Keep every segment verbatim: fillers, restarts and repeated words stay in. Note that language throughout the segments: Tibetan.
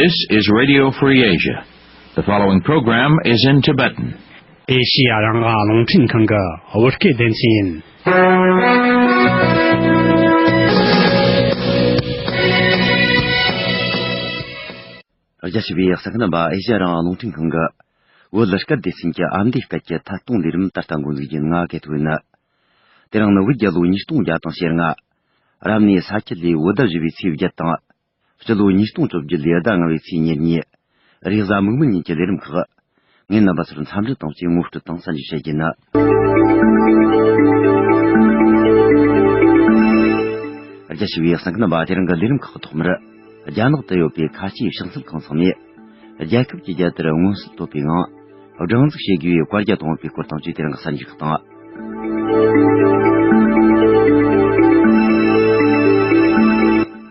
This is Radio Free Asia. The following program is in Tibetan. ཨེ་ཤི་ཡ་རང་དབང་རླུང་འཕྲིན་ཁང་གི་བོད་སྐད་སྡེ་ཚན་ཡིན། རྒྱ་ཆེ་བའི་གསན་མཁན་རྣམ་པ། ཨེ་ཤི་ཡ་རང་དབང་རླུང་འཕྲིན་ཁང་གི་བོད་སྐད་སྡེ་ཚན་གྱི་ཨ་མདོའི་སྐད་ཀྱི་ཐད་གཏོང་ལས་རིམ་ད་ལྟ་འགོ་འཛུགས་རྒྱུ་ཡིན། ང་གི་ཐུགས་ཡིན། དེ་རིང་ནི་བོད་རྒྱལ་ལོ་ཉིས་སྟོང་བརྒྱ་དང་ཞེ་ལྔ། རབ་གནས་ས་ཁྱི་ལོའི་བོད་ཟླ་བཞི་པའི་ཚེས་བརྒྱད་དང་། སྤྱི་ལོ་ཉིས་སྟོང་བཅོ་བརྒྱད་ལོའི་ཟླ་ལྔ་པའི་ཚེས་ཉེར་གཉིས། རེས་གཟའ་མིག་དམར་ཉིན་གྱི་ལས་རིམ་ཁག་ངས་རྣམ་པ་ཚོར་འཚམས་འདྲི་དང་བཅས་ངོ་སྤྲོད་དང་གསན་རྒྱུ་བྱེད་ཀྱི་ཡིན། རྒྱ་ཆེ་བའི་གསན་མཁན་རྣམ་པ། དེ་རིང་གི་ལས་རིམ་ཁག་གི་ཐོག་མར། རྒྱ་ནག་ཏུ་ཡོད་པའི་ཁ་ཆེའི་ཕྱག་འཚལ་ཁང་ཚང་ནས། རྒྱལ་ཁབ་ཀྱི་རྒྱལ་དར་མངོན་གསལ་དོད་པའི་ངང་སྒྲེང་འཛུགས་བྱེད་དགོས་པའི་བཀའ་རྒྱ་བཏང་ཡོད་པའི་སྐོར་དང་བཅས་དེ་རིང་གི་གསར་འགྱུར་ཁག་དང་།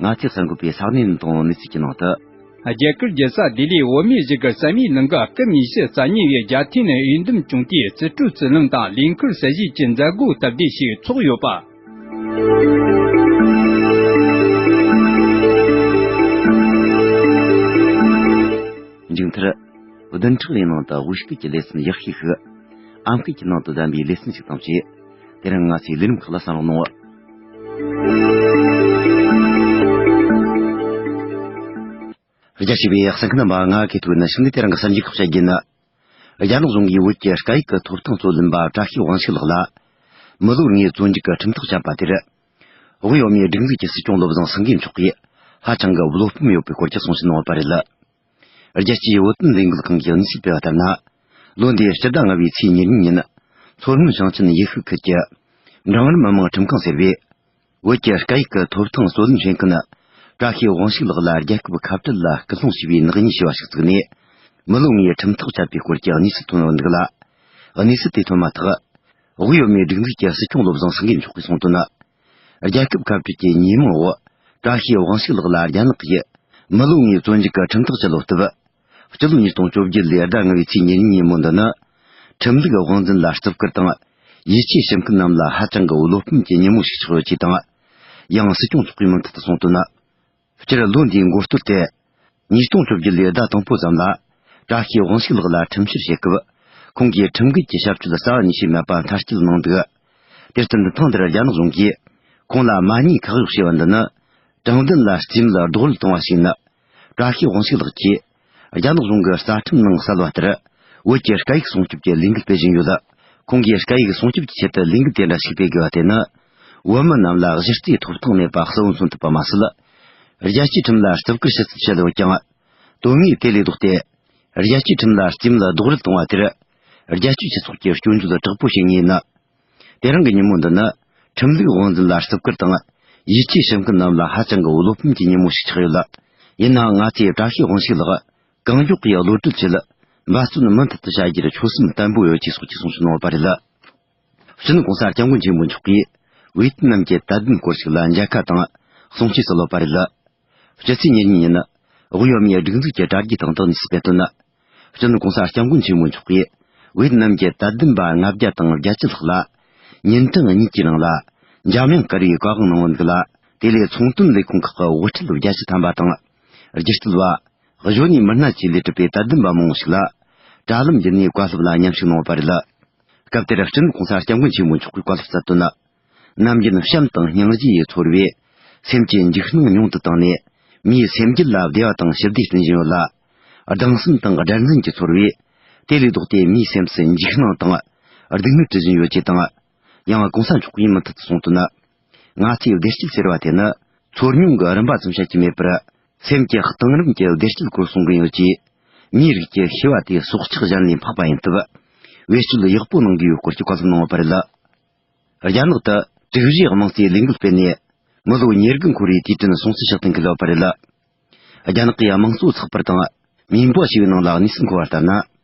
ང་ཚོས་གསར་འགོད་པའི་ས་གནས་དང་གནས་ཚུལ་གྱི་ནང་དུ། རྒྱ་གར་རྒྱལ་ས་ལྡི་ལིའི་བོད་མིའི་གཞིས་ཀ་བསམ་ཡས་གླིང་ག་སྐུ་མྱི་ཤི་རྩ་གཉིས་པའི་རྒྱལ་ཐེངས་ནས་འོས་འདེམས་བྱུང་དུས་རྩིས་སྤྲོད་རྩིས་ལེན་དང་ལས་འཁུར་གསལ་བཤད་ཀྱི་མཛད་སྒོ་སྟབས་བདེ་ཞིག་ཚོགས་ཡོད་པ། མཇུག་མཐར། བདུན་ཕྲག་ཡིན་ནང་དུ་དབུས་སྐད་ཀྱི་ལེ་ཚན་ཡག་ཤོས་ཤིག་ཨམ་སྐད་ཀྱི་ནང་དུ་བདམས་པའི་ལེ་ཚན་ཞིག་དང་བཅས། དེ་རིང་ང་ཚོའི་ལས་རིམ་ཁག་ལ་གསན་རོགས་གནང་། རྒྱ་ཆེ་བའི་གསན་མཁན་རྣམ་པ། ང་གི་ཐུགས་ཡིན། ཞུགས་ནས་དེ་རིང་གི་གསར་འགྱུར་ཁག་བཤད་རྒྱུ་ཡིན། རྒྱ་ནག་གཞུང་གིས་བོད་ཀྱི་སྐད་ཡིག་གི་ཐོབ་ཐང་རྩོད་ལེན་པ་བཀྲ་ཤིས་དབང་ཕྱུག་ལགས་ལ། མི་ལོ་ལྔའི་བཙོན་འཇུག་གི་ཁྲིམས་ཐག་བཅད་པ་དེར། དབུས་བོད་མིའི་སྒྲིག་འཛུགས་ཀྱི་སྲིད་སྐྱོང་བློ་བཟང་སེང་གེ་མཆོག་གིས་ཧ་ཅང་གི་བློ་ཕམ་ཡོད་པའི་སྐོར་གྱི་གསུང་བཤད་གནང་བ་རེད། རྒྱལ་སྤྱིའི་བོད་དོན་ལས་འགུལ་ཁང་གིས་གནས་ཚུལ་སྤེལ་བ་ལྟར་ན། ལོ་འདིའི་སྤྱི་ཟླ་ལྔ་པའི་ཚེས་ཉེར་གཉིས་ཉིན། མཚོ་སྔོན་ཞིང་ཆེན་ཡུལ་ཤུལ་ཁུལ་གྱི་འབྲིང་རིམ་མི་དམངས་ཁྲིམས་ཁང་ཟེར་བས། བོད་ཀྱི་སྐད་ཡིག་གི་ཐོབ་ཐང་རྩོད་ལེན་བྱེད་མཁན་བཀྲ་ཤིས་དབང་ཕྱུག་ལགས་ལ་རྒྱལ་ཁབ་ཁ་བྲལ་ལ་སྐུལ་སློང་བྱས་པའི་ནག་ཉེས་ཞེས་པ་ཞིག་བཙུགས་ནས། མི་ལོ་ལྔའི་ཁྲིམས་ཐག་བཅད་པའི་སྐོར་གྱི་གནས་ཚུལ་ཐོན་ཡོད་འདུག་ལ། གནས་ཚུལ་དེ་ཐོན་མ་ཐག་དབུས་བོད་མིའི་སྒྲིག་འཛུགས་ཀྱི་སྲིད་སྐྱོང་བློ་བཟང་སེང་གེ་མཆོག་གིས་གསུངས་དོན། རྒྱལ་ཁབ་ཁ་བྲལ་གྱི་ཉེས་མིང་འོག་བཀྲ་ཤིས་དབང་ཕྱུག་ལགས་ལ་རྒྱ་ནག་གིས་མི་ལོ་ལྔའི་བཙོན་འཇུག་གི་ཁྲིམས་ཐག་བཅད་ཡོད་སྟབས། སྤྱི་ལོ་ཉིས་སྟོང་བཅོ་བརྒྱད་ལོའི་ཟླ་ལྔ་པའི་ཚེས་ཉེར་གཉིས་ཉིན་མོ་འདི་ནི། ཁྲིམས་ལུགས་དབང་འཛིན་ལ་བརྩི་བཀུར་དང་། ཡིད་ཆེས་ཞུ་མཁན་རྣམས་ལ་ཧ་ཅང་གི་བློ་ཕམ་གྱི་ཉིན་མོ་ཞིག་ཆགས་ཡོད་ཅེས་དང་། ཡང་སྲིད་སྐྱོང་མཆོག་གིས་མུ་མཐུད་དུ་གསུངས་དོན། སྤྱིར་ལོ་འདིའི་འགོ་སྟོད་དེ། ཉིས་སྟོང་བཅོ་བརྒྱད་ལོའི་ཟླ་དང་པོ་ཙམ་ལ། བཀྲ་ཤིས་དབང་ཕྱུག་ལགས་ལ་ཁྲིམས་བཤེར་བྱེད་སྐབས། ཁོང་གིས་ཁྲིམས་འགལ་གྱི་བྱ་སྤྱོད་རྩ་བ་ཉིད་བྱས་མེད་པ་མཐར་སྐྱེལ་གནང་འདུག་དེར་བརྟེན་ཐེངས་འདིར་རྒྱ་ནག་གཞུང་གིས། ཁོང་ལ་མ་ཉེས་ཁག་གཡོགས་བྱས་པ་འདི་ནི། དྲང་བདེན་ལ་རྩིས་མེད་རྡོག་རོལ་གཏོང་བ་ཞིག་ཡིན། བཀྲ་ཤིས་དབང་ཕྱུག་ལགས་ཀྱིས། རྒྱ་ནག་གཞུང་གི་རྩ་ཁྲིམས་ནང་གསལ་བ་ལྟར། བོད་ཀྱི་སྐད་ཡིག་སྲུང་སྐྱོབ་ཀྱི་ལས་འགུལ་སྤེལ་བཞིན་ཡོད། ཁོང་གིས་སྐད་ཡིག་སྲུང་སྐྱོབ་ཀྱི་ཆེད་དུ་ལས་འགུལ་དེ་འདྲ་ཞིག་སྤེལ་དགོས་པ་དེ་ནི། བོད་མི་རྣམས་ལ་གཞི་རྩའི་ཐོབ་ཐང་མེད་པ་གསལ་བོ་མཚོན་ཐུབ་པ་མ་ཟད། རྒྱལ་སྤྱིའི་ཁྲིམས་ལ་བརྩི་བཀུར་ཞུ་ཚུལ་བཤད་ཡོད་ཀྱང་། དོན་དངོས་དེ་ལས་ལྡོག་སྟེ། རྒྱལ་སྤྱིའི་ཁྲིམས་ལ་རྩིས་མེད་རྡོག་རོལ་གཏོང་བ་དེར། རྒྱལ་སྤྱིའི་སྤྱི་ཚོགས་ཀྱིས་སྐྱོན་བརྗོད་དྲག་པོ་བྱེད་ངེས་ཡིན། དེ་རིང་གི་ཉིན་མོ་འདི་ནི། ཁྲིམས་ལུགས་དབང་འཛིན་ལ་བརྩི་བཀུར་དང་། ཡིད་ཆེས་ཞུ་མཁན་རྣམས་ལ་ཧ་ཅང་གི་བློ་ཕམ་གྱི་ཉིན་མོ་ཞིག་ཆགས་ཡོད། ཡིན་ནའང་ང་ཚོས་བཀྲ་ཤིས་དབང་ཕྱུག་ལགས་གང་མགྱོགས་ཀྱིས་གློད་གྲོལ་ཆེད། འབད་བརྩོན་མུ་མཐུད་དུ་བྱ་རྒྱུར་ཆོད་སེམས་བརྟན་པོ་ཡོད་ཅེས་སོགས་ཀྱི་གསུང་བཤད་གནང་བ་རེད། སྤྱི་ནོར་གོང་ས་སྐྱབས་མགོན་ཆེན་པོ་མཆོག་གིས་ཝེ་ཏི་ནམ་གྱི་དད་ལྡན་སྐོར་ཞིག་ལ་མཇལ་ཁ་དང་གསུང་བཤད་སྩལ་ཡོད་པ་རེད། སྤྱི་ཚེས་ཉེར་གཉིས་ཉིན། དབུས་བོད་མིའི་སྒྲིག་འཛུགས་ཀྱི་དྲ་རྒྱའི་སྟེང་དུ་གནས་ཚུལ་སྤེལ་དོན། སྤྱི་ནོར་གོང་ས་སྐྱབས་མགོན་ཆེན་པོ་མཆོག་གིས་ཝེ་ཏི་ནམ་གྱི་དད་ལྡན་པ་ལྔ་བརྒྱ་དང་བརྒྱད་ཅུ་ལྷག་ལ། ཉིན་གྲངས་གཉིས་ཀྱི་ནང་ལ། འཇམ་དབྱངས་དཀར་བོའི་བཀའ་དབང་གནང་ཡོད་འདུག་ལ། དེ་ལས་ཚོང་དོན་ལས་ཁུངས་ཁག་གི་དབུ་ཁྲིད་བརྒྱད་ཅུ་ཐམ་པ་དང་། སྒྱུ་རྩལ་བ། གཞོན་ནུའི་མི་སྣ་བཅས་ལས་གྲུབ་པའི་དད་ལྡན་པ་མང་པོ་ཞིག་ལ། དྲ་ལམ་བརྒྱུད་ནས་བཀའ་སློབ་ལ་མཉམ་ཞུགས་གནང་བ་རེད། སྐབས་དེར་སྤྱི་ནོར་གོང་ས་སྐྱབས་མགོན་ཆེན་པོ་མཆོག་གིས་བཀའ་སློབ་སྩལ་དོན། ནམ་རྒྱུན་བྱམས་དང་སྙིང་རྗེ་ཡིས་ཚོར་བའི་སེམས་ཀྱི་འཇིགས་སྣང་ཉུང་དུ་བཏང་ནས། མིའི་སེམས་རྒྱུད་ལ་བདེ་བ་དང་ཞི་བདེ་བསྐྲུན་བཞིན་ཡོད་ལ། སྡང་སེམས་དང་དགྲར་འཛིན་གྱིས་ཚོར་བའི་དེ་ལས་ལྡོག་སྟེ་མིའི་སེམས་སུ་འཇིགས་སྣང་དང་སྡུག་བསྔལ་སྤྲོད་བཞིན་ཡོད་ཅེས་དང་། ཡང་གོང་ས་མཆོག་གིས་མུ་མཐུད་དུ་གསུངས་དོན། ང་ཚོའི་བདེ་སྐྱིད་ཟེར་བ་དེ་ནི་ཚོར་མྱོང་གི་རིམ་པ་ཙམ་བཤད་ཀྱི་མེད་པར། སེམས་ཀྱི་གཏིང་རིམ་གྱི་བདེ་སྐྱིད་སྐོར་གསུང་གི་ཡོད་ཅེས། མིའི་རིགས་ཀྱི་ཤེས་པ་དེ་སྲོག་ཆགས་གཞན་ལས་འཕགས་པ་ཡིན་སྟབས། བེད་སྤྱོད་ཡག་པོ་གནང་གི་ཡོད་སྐོར་གྱི་བཀའ་སློབ་གནང་ཡོད་པ་རེད། རྒྱ་ནག་ཏུ་དྲུག་བཞིའི་དམངས་གཙོའི་ལས་འགུལ་སྤེལ་ནས། མི་ལོ་ཉེར་དགུ་འཁོར་བའི་དུས་དྲན་སྲུང་བརྩི་ཕྱག་འཐེན་གྱི་ལོ་པ་རེད། རྒྱ་ནག་གི་དམངས་གཙོ་ཚགས་པར་དང་མིང་འབོ་ཞེས་པའི་ནང་ལ་གནས་ཚུལ་འཁོད་པ་ལྟར་ན།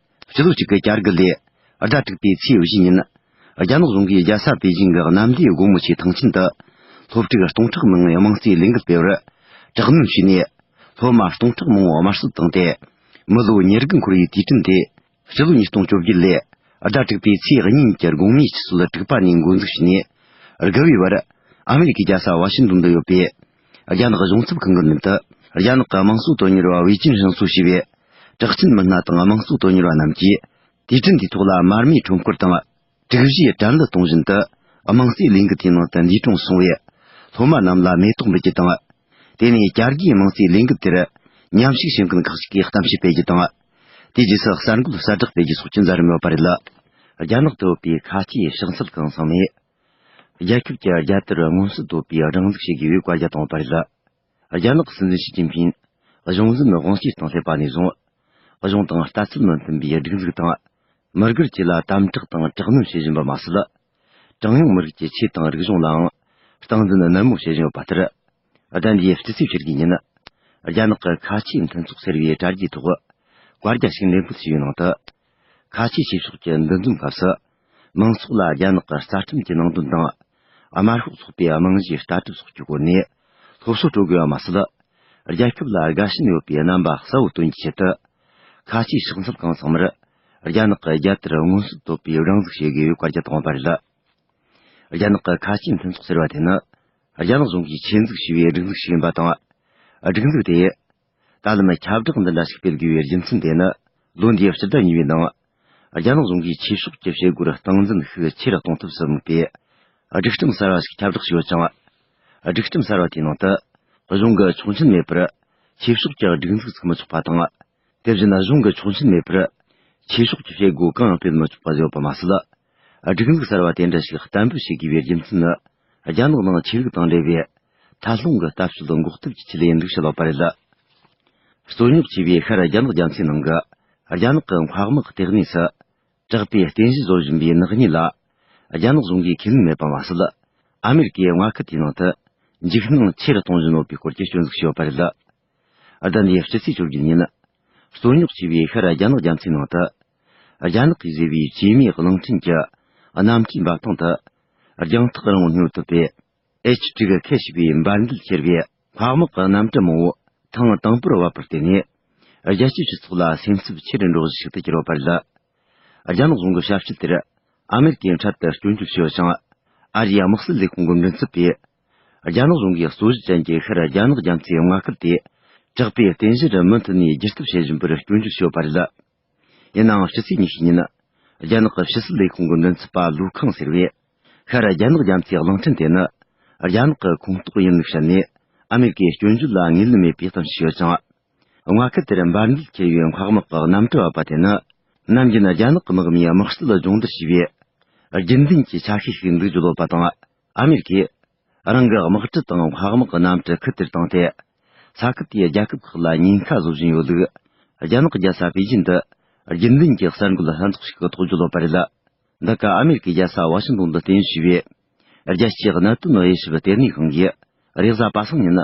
སྤྱི་ལོ་གཅིག་དགུ་བརྒྱད་ཅུ་གི་ལོའི་ཟླ་དྲུག་པའི་ཚེས་བཞི་ཉིན། རྒྱ་ནག་གཞུང་གིས་རྒྱལ་ས་པེ་ཅིང་གི་གནམ་བདེ་སྒོ་མོ་ཆེའི་ཐང་ཆེན་དུ། སློབ་ཕྲུག་སྟོང་ཕྲག་མང་བོས་དམངས་གཙོའི་ལས་འགུལ་སྤེལ་བར་དྲག་གནོན་བྱས་ནས། སློབ་མ་སྟོང་ཕྲག་མང་བོ་དམར་གསོད་བཏང་སྟེ། མི་ལོ་ཉེར་དགུ་འཁོར་བའི་དུས་དྲན་དེ། སྤྱི་ལོ་ཉིས་སྟོང་བཅོ་བརྒྱད་ལོའི་ཟླ་དྲུག་པའི་ཚེས་གཉིས་ཉིན་གྱི་དགོང་མོའི་ཆུ་ཚོད་དྲུག་པ་ནས་འགོ་འཛུགས་བྱས་ནས། དགུ་པའི་བར་ཨ་མེ་རི་ཁའི་རྒྱལ་ས་ཝ་ཤིང་ཏོན་དུ་ཡོད་པའི་རྒྱ་ནག་གཞུང་ཚབ་ཁང་གི་མདུན་དུ། རྒྱ་ནག་གི་དམངས་གཙོ་དོན་གཉེར་བ་ཝེ་ཅིན་ཧྲིན་གཙོ་བྱས་པའི་གྲགས་ཅན་མི་སྣ་དང་དམངས་གཙོ་དོན་གཉེར་བ་རྣམས་ཀྱིས། དུས་དྲན་དེའི་ཐོག་ལ་མར་མེའི་ཁྲོམ་སྐོར་དང་། དྲུག་བཞིའི་དྲན་གླུ་གཏོང་བཞིན་དུ། དམངས་གཙོའི་ལས་འགུལ་དེའི་ནང་དུ་འདས་གྲོངས་སོང་བའི་སློབ་མ་རྣམས་ལ་མེ་ཏོག་འབུལ་རྒྱུ་དང་། དེ་ནས་བཅར་དགོས་དམངས་གཙོའི་ལས་འགུལ་དེར་མཉམ་ཞུགས་བྱེད་མཁན་ཁག་ཅིག་གིས་གཏམ་བཤད་སྤེལ་རྒྱུ་དང་། དེའི་རྗེས་སུ་གསར་འགོད་གསལ་བསྒྲགས་སྤེལ་རྒྱུ་སོགས་ཀྱི་མཛད་རིམ་ཡོད་པ་རེད། རྒྱ་ནག་ཏུ་ཡོད་པའི་ཁ་ཆེའི་ཕྱག་འཚལ་ཁང་ཚང་མས། རྒྱལ་ཁབ་ཀྱི་རྒྱལ་དར་མངོན་གསལ་དོད་པའི་སྒྲེང་འཛུགས་བྱེད་དགོས་པའི་བཀའ་རྒྱ་བཏང་ཡོད་པ་རེད། རྒྱ་ནག་གི་སྲིད་འཛིན་ཞི་ཅིན་ཕིང་གཞུང་འཛིན་དབང་སྐྱེས་དང་སླེབས་པ་ནས་བཟུང་། གཞུང་དང་ལྟ་ཚུལ་མི་མཐུན་པའི་སྒྲིག་འཛུགས་དང་། མི་སྒེར་བཅས་ལ་དམ་དྲག་དང་དྲག་གནོན་བྱེད་བཞིན་པ་མ་ཟད། གྲངས་ཉུང་མི་རིགས་ཀྱི་ཆོས་དང་རིག་གཞུང་ལའང་སྟངས་འཛིན་ནན་མོ་བྱེད་བཞིན་ཡོད་པ་ལྟར། ཟླ་འདིའི་སྤྱི་ཚེས་བཅུ་དགུ་ཉིན། རྒྱ་ནག་གི་ཁ་ཆེའི་མཐུན་ཚོགས་ཟེར་བའི་དྲ་རྒྱའི་ཐོག་བཀའ་རྒྱ་ཞིག་འདེམས་བསྐོ་བྱས་པའི་ནང་དུ། ཁ་ཆེའི་ཆོས་ཕྱོགས་ཀྱི་འདུ་འཛོམས་སྐབས་སུ། མང་ཚོགས་ལ་རྒྱ་ནག་གི་རྩ་ཁྲིམས་ཀྱི་ནང་དོན་དང་། དམར་ཤོག་ཚོགས་པའི་རྨང་གཞིའི་ལྟ་གྲུབ་སོགས་ཀྱི་སྐོར་ནས་སློབ་གསོ་སྤྲོད་དགོས་པ་མ་ཟད། རྒྱལ་ཁབ་ལ་དགའ་ཞེན་ཡོད་པའི་རྣམ་པ་གསལ་བོ་སྟོན་རྒྱུའི་ཆེད་དུ། ཁ་ཆེའི་ཕྱག་འཚལ་ཁང་ཚང་མར་རྒྱ་ནག་གི་རྒྱལ་དར་མངོན་གསལ་དོད་པའི་སྒྲེང་འཛུགས་བྱེད་དགོས་པའི་བཀའ་རྒྱ་བཏང་ཡོད་པ་རེད། རྒྱ་ནག་གི་ཁ་ཆེའི་མཐུན་ཚོགས་ཟེར་བ་དེ་ནི། རྒྱ་ནག་གཞུང་གིས་ཆེད་འཛུགས་བྱས་པའི་སྒྲིག་འཛུགས་ཤིག་ཡིན་པ་དང་། སྒྲིག་འཛུགས་དེ། ད་ལམ་ཁྱབ་བསྒྲགས་འདི་འདྲ་ཞིག་སྤེལ་དགོས་པའི་རྒྱུ་མཚན་དེ་ནི། ལོ་འདིའི་སྤྱི་ཟླ་གཉིས་པའི་ནང་། རྒྱ་ནག་གཞུང་གིས་ཆོས་ཕྱོགས་ཀྱི་བྱེད་སྒོར་སྟངས་འཛིན་ཤུགས་ཆེ་རུ་གཏོང་ཐབས་སུ་དམིགས་ཏེ། སྒྲིག་ཁྲིམས་གསར་བ་ཞིག་ཁྱབ་བསྒྲགས་བྱས་ཡོད་ཅིང་། སྒྲིག་ཁྲིམས་གསར་བ་དེའི་ནང་དུ། གཞུང་གི་ཆོག་མཆན་མེད་པར། ཆོས་ཕྱོགས་ཀྱི་སྒྲིག་འཛུགས་བཙུགས་མི་ཆོག་པ་དང་། དེ་བཞིན་གཞུང་གི་ཆོག་མཆན་མེད་པར། ཆོས་ཕྱོགས་ཀྱི་བྱེད་སྒོ་གང་ཡང་སྤེལ་མི་ཆོག་པ་བཟོས་ཡོད་པ་མ་ཟད། སྒྲིག་འཛུགས་གསར་བ་དེ་འདྲ་ཞིག་གཏན་འབེབས་བྱེད་དགོས་པའི་རྒྱུ་མཚན་ནི། རྒྱ་ནག་ནང་ཆོས་ལུགས་དང་འབྲེལ་བའི་ཐད་སློང་གི་ལྟ་སྤྱོད་འགོག་ཐབས་ཀྱི་ཆེད་ཡིན་འདུག་ཞུ་ལོག་པ་རེད། རྩོད་རྙོག་ཆེ་བའི་ཤར་རྒྱ་ནག་རྒྱ་མཚོའི་ནང་གི་རྒྱ་ནག་གི་འཕགས་དམག་ལྟེ་གནས་སུ། དྲག་པའི་རྟེན་གཞི་བཟོ་བཞིན་པའི་ནག་ཉེས་ལ། རྒྱ་ནག་གཞུང་གིས་ཁས་ལེན་མེད་པ་མ་ཟད། ཨ་མེ་རི་ཀའི་མངའ་ཁུལ་དེའི་ནང་དུ། འཇིགས་སྣང་ཆེ་རུ་གཏོང་བཞིན་ཡོད་པའི་སྐོར་གྱི་སྐྱོན་འཛུགས་བྱས་ཡོད་པ་རེད། ཟླ་འདིའི་སྤྱི་ཚེས་བཅོ་བརྒྱད་ཉིན། རྩོད་རྙོག་ཆེ་བའི་ཤར་རྒྱ་ནག་རྒྱ་མཚོའི་ནང་དུ། རྒྱ་ནག་གིས་བཟོས་པའི་བཅོས་མའི་གླིང་ཕྲན་གྱི་གནམ་གྲུའི་འབབ་ཐང་དུ། རྒྱང་ཐག་རིང་བོ་སྙོད་ཐུབ་པའི་ཨེཆ་དྲུག་ཁེ་ཞེས་པའི་འབར་མདེལ་འཁྱེར་བའི་འཕགས་དམག་གི་གནམ་གྲུ་མང་བོ་ཐེངས་དང་པོར་བབས་པར་བརྟེན་ནས། རྒྱལ་སྤྱིའི་སྤྱི་ཚོགས་ལ་སེམས་འཚབ་ཆེ་རུ་འགྲོ་གཞི་ཞིག་ཏུ་གྱུར་ཡོད་པ་རེད། རྒྱ་ནག་གཞུང་གི་ཞབས་ཞུ་དེར་ཨ་མེ་རི་ཀས་འཕྲལ་དུ་སྐྱོན་བརྗོད་བྱས་ཡོད་ཅིང་། ཨ་རིའི་དམག་སྲིད་ལས་ཁུངས་ཀྱི་མགྲིན་ཚབ་པས། རྒྱ་ནག་གཞུང་གིས་རྩོད་གཞི་ཅན་གྱི་ཤར་རྒྱ་ནག་རྒྱ་མཚོའི་མངའ་ཁུལ་དེ། དྲག་པའི་རྟེན་གཞིར་མུ་མཐུད་ནས་བསྒྱུར་ཐབས་བྱེད་བཞིན་པར་སྐྱོན་བརྗོད་བྱས་ཡོད་པ་རེད། ཡིན་ནའང་། ཕྱི་ཚེས་ཉི་ཤུ་ཉིན། རྒྱ་ནག་གི་ཕྱི་སྲིད་ལས་ཁུངས་ཀྱི་མགྲིན་ཚབ་པ་ལུའུ་ཁང་ཟེར་བས། ཤར་རྒྱ་ནག་རྒྱ་མཚོའི་གླིང་ཕྲན་དེ་ནི། རྒྱ་ནག་གི་ཁོངས་གཏོགས་ཡིན་ལུགས་བཤད་ནས། ཨ་མེ་རི་ཀའི་སྐྱོན་བརྗོད་ལ་ངོས་ལེན་མེད་པའི་གཏམ་བཤད་ཡོད་ཅིང་། མངའ་ཁུལ་དེར་འབར་མདེལ་འཁྱེར་བའི་འཕགས་དམག་གི་གནམ་གྲུ་བབས་པ་དེ་ནི། ནམ་རྒྱུན་རྒྱ་ནག་གི་དམག་མིའི་དམག་རྩལ་སྦྱོང་བརྡར་བྱས་པའི། རྒྱུན་ལྡན་གྱི་ཆ་ཤས་ཤིག་འདུག་ཅེས་ལབ་པ་དང་། ཨ་མེ་རི་ཀས། རང་གི་དམག་གྲུ་དང་འཕགས་དམག་གི་གནམ་གྲུ་ཁུལ་དེར་བཏང་སྟེ། ས་ཁུལ་དེའི་རྒྱལ་ཁབ་ཁག་ལ་ཉེན་ཁ་བཟོ་བཞིན་ཡོད་ལུགས། རྒྱ་ནག་རྒྱལ་ས་པེ་ཅིན་དུ། རྒྱུན་ལྡན་གྱི་གསར་འགོད་ལྷན་ཚོགས་ཤིག་གི་ཐོག་བརྗོད་ཡོད་པ་རེད། འདི་ག་ཨ་མེ་རི་ཀའི་རྒྱལ་ས་ཝ་ཤིང་ཏོན་དུ་རྟེན་གཞི་བྱས་པའི། རྒྱལ་སྤྱིའི་གནད་དོན་དབྱེ་ཞིབ་ལྟེ་གནས་ཁང་གིས། རེས་གཟའ་པ་སངས་ཉིན།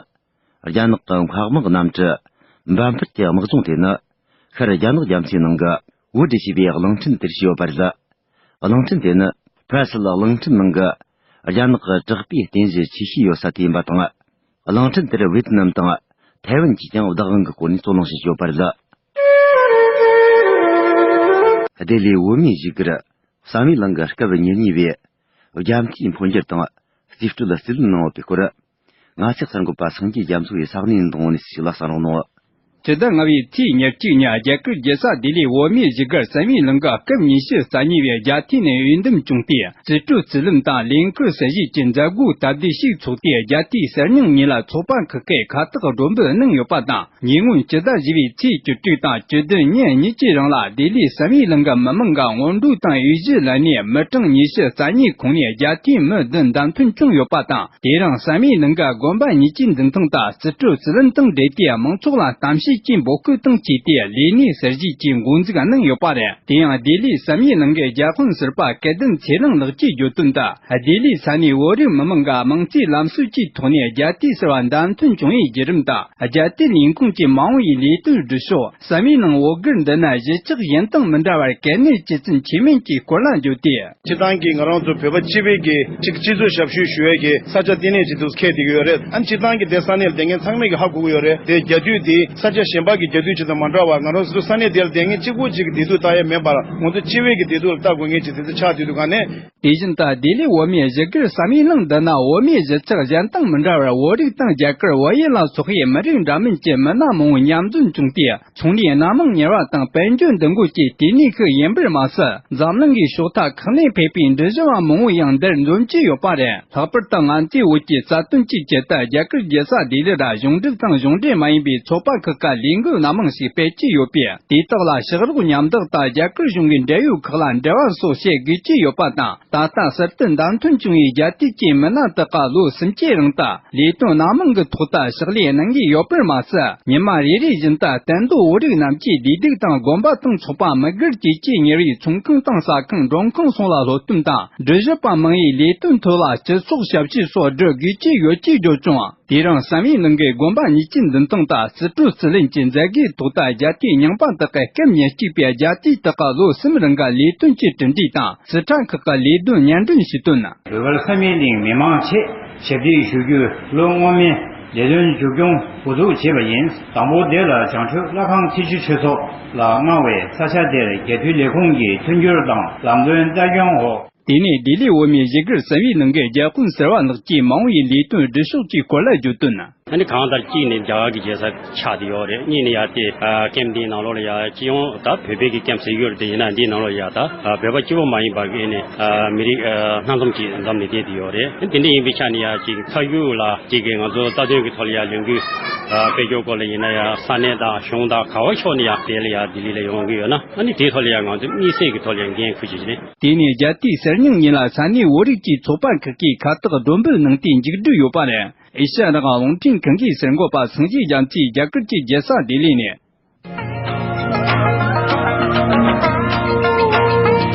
རྒྱ་ནག་གི་འཕགས་དམག་གནམ་གྲུ། འབབ་འཕར་གྱི་དམག་སྦྱོང་དེ་ནི། ཤར་རྒྱ་ནག་རྒྱ་མཚོའི་ནང་གི། བྷུ་ཏྲི་ཞེས་པའི་གླིང་ཕྲན་དེར་བྱས་ཡོད་པ་རེད། གླིང་ཕྲན་དེ་ནི། ཕ་སལ་གླིང་ཕྲན་ནང་གི། རྒྱ་ནག་གི་དྲག་པོའི་རྟེན་གཞི་ཆེ་ཤོས་ཡོད་ས་དེ་ཡིན་པ་དང་། གླིང་ཕྲན་དེར་ཝེ་ཏི་ནམ་དང་ཐའེ་ཝན་གྱིས་ཀྱང་བདག་དབང་གི་སྐོར་ནས་རྩོད་གླེང་བྱེད་ཀྱི་ཡོད་པ་རེད། ལྡི་ལིའི་བོད་མིའི་བཞུགས་སྒར་བསམ་ཡས་གླིང་གི་སྐབས་ཉེར་གཉིས་པའི་རྒྱ་མཚོའི་འཕོ་འགྱུར་དང་རྩིས་སྤྲོད་ལ་རྩིས་ལེན་གནང་ཡོད་པའི་སྐོར། ང་ཚོའི་གསར་འགོད་པ་སངས་རྒྱས་རྒྱ་མཚོ་ཡིས་ས་གནས་ཡུན་དུ་ངོ་ནས་ཞིག་ལ་གསན་རོགས་གནང་། སྤྱི་ཟླ་ལྔ་པའི་ཚེས་ཉེར་གཅིག་ཉིན་རྒྱ་གར་རྒྱལ་ས་ལྡི་ལིའི་བོད་མིའི་བཞུགས་སྒར་བསམ་ཡས་གླིང་གི་སྐབས་ཉི་ཤུ་རྩ་གཉིས་པའི་རྒྱལ་དུས་ནས་འོས་འདེམས་བྱུང་སྟེ། རྩིས་སྤྲོད་རྩིས་ལེན་དང་ལས་འཁུར་གསར་བཞེངས་ཀྱི་མཛད་སྒོའི་སྟབས་བདེ་ཞིག་ཚོགས་ཏེ། རྒྱལ་དུས་གསར་རྙིང་ཉིན་ལ་ཚོགས་པ་ཁག་གིས་ཁ་བཏགས་སྒྲོམ་བུ་གནང་ཡོད་པ་དང་། ཉེ་སྔོན་སྤྱི་ཟླ་བཞི་པའི་ཚེས་བཅུ་དྲུག་དང་བཅུ་བདུན་ཉིན་གཉིས་ཀྱི་རིང་ལ་ལྡི་ལིའི་བསམ་ཡས་གླིང་གི་མི་མང་གི་སྔོན་འགྲོ་དང་འོས་གཞི་ལེན་ནས་མི་གྲངས་ཉི་ཤུ་རྩ་གཉིས་ཁོངས་ནས་རྒྱལ་དུས་མི་བདུན་བདམས་ཐོན་བྱུང་ཡོད་པ་དང་། དེ་རིང་བསམ་ཡས་གླིང་གི་དགོན་པ་གཉིས་ཀྱི་མདུན་ཐང་དུ་རྩིས་སྤྲོད་རྩིས་ལེན་དང་འབྲེལ་ཏེ། མང་ཚོགས་ལ་གཏམ་བཤད་ཀྱི་འབོད་སྐུལ་དང་བཅས་ཏེ། ལས་གནས་གསར་བཞེངས་ཀྱི་འགོ་འཛུགས་གནང་ཡོད་པ་རེད། དེ་ཡང་ལྡི་ལིའི་བསམ་ཡས་གླིང་གི་རྒྱལ་དཔོན་ཟུར་པ་སྐལ་ལྡན་ཚེ་རིང་ལགས་ཀྱིས་བརྗོད་དོན་དུ། ལྡི་ལིའི་ས་གནས་བོད་རིགས་མི་མང་གི་དམངས་གཙོའི་ལམ་སྲོལ་གྱི་ཐོག་ནས་རྒྱལ་དུས་ཟེར་བ་བདམས་ཐོན་བྱུང་བའི་བརྒྱུད་རིམ་དང་། རྒྱལ་དུས་ལས་ཁུངས་ཀྱི་མ་འོངས་པའི་ལས་དོན་སྒྲུབ་ཕྱོགས། བསམ་ཡས་གླིང་བོད་སྒར་འདི་ནི་གཞིས་ཆགས་གཞན་དང་མི་འདྲ་བར་གལ་གནད་ཇི་ཙམ་ཆེ་མིན་གྱི་སྐོར་ལ་བརྗོད་དེ། སྤྱིར་བཏང་གི་ང་རང་ཚོ་བོད་པ་སྤྱི་པའི་གི་གཅིག་སྤྱི་ཚོགས་ཞབས་ཞུ་ཞུ་ཡས་ཀྱི་ས་ཆ་ལྟེ་གནས་ཅིག་ཏུ་འཁེལ་བསྡད་ཀྱི་ཡོད་རེད། ཨ་ནི་སྤྱིར་བཏང་གི་དེ་ས་གནས་ལ་བསྡད་མཁན་ཚང་མས་ཀྱི་ཧ་གོ་གི་ཡོད་རེད། དེ་རྒྱལ་དུས་དེ་ས་ཆ་ གཞན་པ་གི་རྒྱལ་དུས་ཆེ་ཚང་མ་འདྲ་བ། ང་རང་ཚོ་ས་གནས་དེར་བསྡད་མཁན་གཅིག་པུ་གཅིག་གི་བདེ་སྡུག་ལྟ་ཡ་མེད་པར། ང་ཚོ་སྤྱི་བའི་གི་བདེ་སྡུག་ལ་ལྟ་དགོས་མཁན་ཅིག་དེ་ཚོ་ཆགས་བསྡད་འདུག་ག་ནས། དེ་བཞིན་དུ་ལྡི་ལི་འོ་མའི་བཞུགས་སྒར་བསམ་ཡས་གླིང་འདི་ན། འོ་མའི་གཞིས་ཆགས་གཞན་དང་མི་འདྲ་བར། བོད་རིགས་དང་རྒྱ་གར་བལ་ཡུལ་ལ་སོགས་པའི་མི་རིགས་འདྲ་མིན་གྱི་མི་སྣ་མང་བོ་མཉམ་འཛོམས་བྱུང་སྟེ། ཚོང་ལས་སྣ་མང་གཉེར་བ་དང་དཔལ་འབྱོར་འདུ་འགོད་ཀྱི་ལྟེ་གནས་ཤིག་ཡིན་པར་མ་ཟད། འཛམ་གླིང་གི་ཕྱོགས་མཐའ་ཁག་ནས་ཕེབས་པའི་འགྲུལ་བཞུད་པ་མང་བོ་ཡང་འདིར་འཛོམས་ཀྱི་ཡོད་པ་རེད། ལྷག་པར་དུ་ང་ཚོའི་བོད་ཀྱི་རྩ་དོན་ཆེད་ཇི་ལྟར་རྒྱ་གར་རྒྱལ་ས་ལྡི་ལི་ར་གཞུང་འབྲེལ་དང་གཞུང་འབྲེལ་མ་ཡིན་པའི་ཚོགས་པ་ཁག་གི་ལས་འགུལ་སྣ་མང་ཞིག་སྤེལ་གྱི་ཡོད་པས། དེ་དག་ལ་ཕྱག་རོགས་མཉམ་འདེགས་དང་རྒྱ་གར་གཞུང་གི་འབྲེལ་ཡོད་ཁག་ལ་འབྲེལ་བ་སོགས་བྱེད་དགོས་ཀྱི་ཡོད་པ་དང་། ད་ལྟ་གསར་དུ་བདམས་ཐོན་བྱུང་བའི་རྒྱལ་དུས་ཀྱི་མི་སྣ་དག་ག་ལོ་སུམ་ཅུའི་རིང་དུ་ལས་དོན་སྣ་མང་གི་ཐོག་ཏུ་ཕྱག་ལས་གནང་གི་ཡོད་པར་མ་ཟད། ཉི་མ་རེ་རེ་བཞིན་དུ་གཏན་སྡོད་བོད་རིགས་རྣམས་ཀྱི་བདེ་སྡུག་དང་དགོན་པ་དང་ཚོགས་པ་མི་སྒེར་བཅས་ཀྱིས་གཉེར་བའི་ཚོང་ཁང་དང་ཟ་ཁང་མགྲོན་ཁང་སོགས་ལ་སློབ་སྟོན་དང་། འགྲུལ་བཞུད་པ་མང་བོའི་ལས་དོན་ཐོག་ལ་སྤྱི་ཚོགས་ཞབས་ཞུ་སོགས་སྒྲུབ་དགོས་ཀྱི་ཡོད་ཅེས་བརྗོད་བྱུང་། དེ་རིང་བསམ་ཡས་གླིང་གི་དགོན་པ་གཉིས་ཀྱི་མདུན་ཐང་དུ་སྲིད་གྲོས་རྩིས་ལེན་གྱི་མཛད་སྒོའི་ཐོག་ཏུ་རྒྱལ་དུས་རྙིང་པ་དག་གི་སྐབས་ཉེར་གཅིག་པའི་རྒྱལ་དུས་དག་ག་ལོ་གསུམ་རིང་གི་ལས་དོན་གྱི་གྲུབ་འབྲས་དང་། རྩིས་ཁྲ་ཁག་གི་ལས་དོན་སྙན་སྒྲོན་ཞུས་དོན། བོད་བར་བསམ་ཡས་གླིང་མི་མང་ཆེད་ཞབས་སྟེགས་ཞུ་རྒྱུ། ལོ་སྔོན་མའི་ལས་དོན་མཇུག་སྐྱོང་འགོ་འཛུགས་བྱས་པ་ཡིན། དང་པོ་དེ་ལ་བྱང་ཆུབ་ལྷ་ཁང་ཚེ་ཆུ་ཆོས་ཚོགས་ལ་མངའ་བའི་ས་ཆ་དེར་རྒྱལ་ཐོའི་ལས་ཁུངས་ཀྱི་མཐུན་འགྱུར་དང་ལམ་སྟོན་ལྟ་སྐྱོང་འོག། དེ་ནས་ལྡི་ལི་འོ་མའི་བཞུགས་སྒར་བསམ་ཡས་གླིང་གི་རྒྱལ་དཔོན་ཟུར་པ་ལགས་ཀྱིས་མ་འོངས་པའི་ལས་དོན་སྒྲུབ་ཕྱོགས་ཀྱི་སྐོར་ལ་བརྗོད་དོན། ཨ་ནི་གང་ལྟར་གཅིག་ནས་རྒྱ་གར་གྱི་རྒྱལ་ས་ཆགས་བསྡད་ཡོད་རེད། གཉིས་ནས་ཡ་དེ་ཨ་ཀེམ་འདིའི་ནང་ལོགས་ལ་ཡ་སྤྱི་ཡོངས་ད་བོད་པའི་གི་ཀེམ་ཟེར་གྱི་ཡོད་རེད། དེ་ཡིན་ན་འདིའི་ནང་ལོགས་ལ་ཡ་ད་ཨ་བོད་པ་སྐྱིད་པོ་མ་ཡིན་པ་གི་ཨ་ནི་ཨ་མི་རིགས་ཨ་སྣ་འཛོམས་ཀྱིས་འཛོམས་ནས་བསྡད་དེ་ཡོད་རེད། དེ་འདྲ་ཡིན་པའི་ཆ་ནས་ཡ་གཅིག་མཐའ་མཇུག་ལ་གཅིག་གི་ང་ཚོ་རྩ་དོན་གྱི་ཐོག་ལ་ཡ་ལས་འགུལ་ཨ་སྤེལ་རྒྱུའི་སྐོར་ལ་ཡིན་ན་ཡ་ས་གནས་དང་གཞུང་དང་ག་བ་ཕྱོགས་ནས་ཡ་དེ་ལ་ཡ་ལྡི་ལི་ལ་ཡོང་གི་ཡོད་ན། ཨ་ནི་དེའི་ཐོག་ལ་ཡ་ང་ཚོ་དམིགས་བསལ་གྱི་ཐོག་ལ་ཡ་འགན་འཁུར་བྱེད་ཀྱི་རེད། དེ་ནས་རྒྱལ་དུས་གསར་རྙིང་ཉིན་ལ་ས་གནས་བོད་རིགས་ཀྱི་ཚོགས་པ་ཁག་གིས་ཁ་བཏགས་སྒྲོམ་སྦུལ་གནང་སྟེ་མཇུག་བསྒྲིལ་ཡོད་པ་རེད། ཨེ་ཤ་ཡ་རང་དབང་རླུང་འཕྲིན་ཁང་གི་གསར་འགོད་པ་སངས་རྒྱས་རྒྱ་མཚོས་རྒྱ་གར་གྱི་རྒྱལ་ས་ལྡི་ལི་ནས།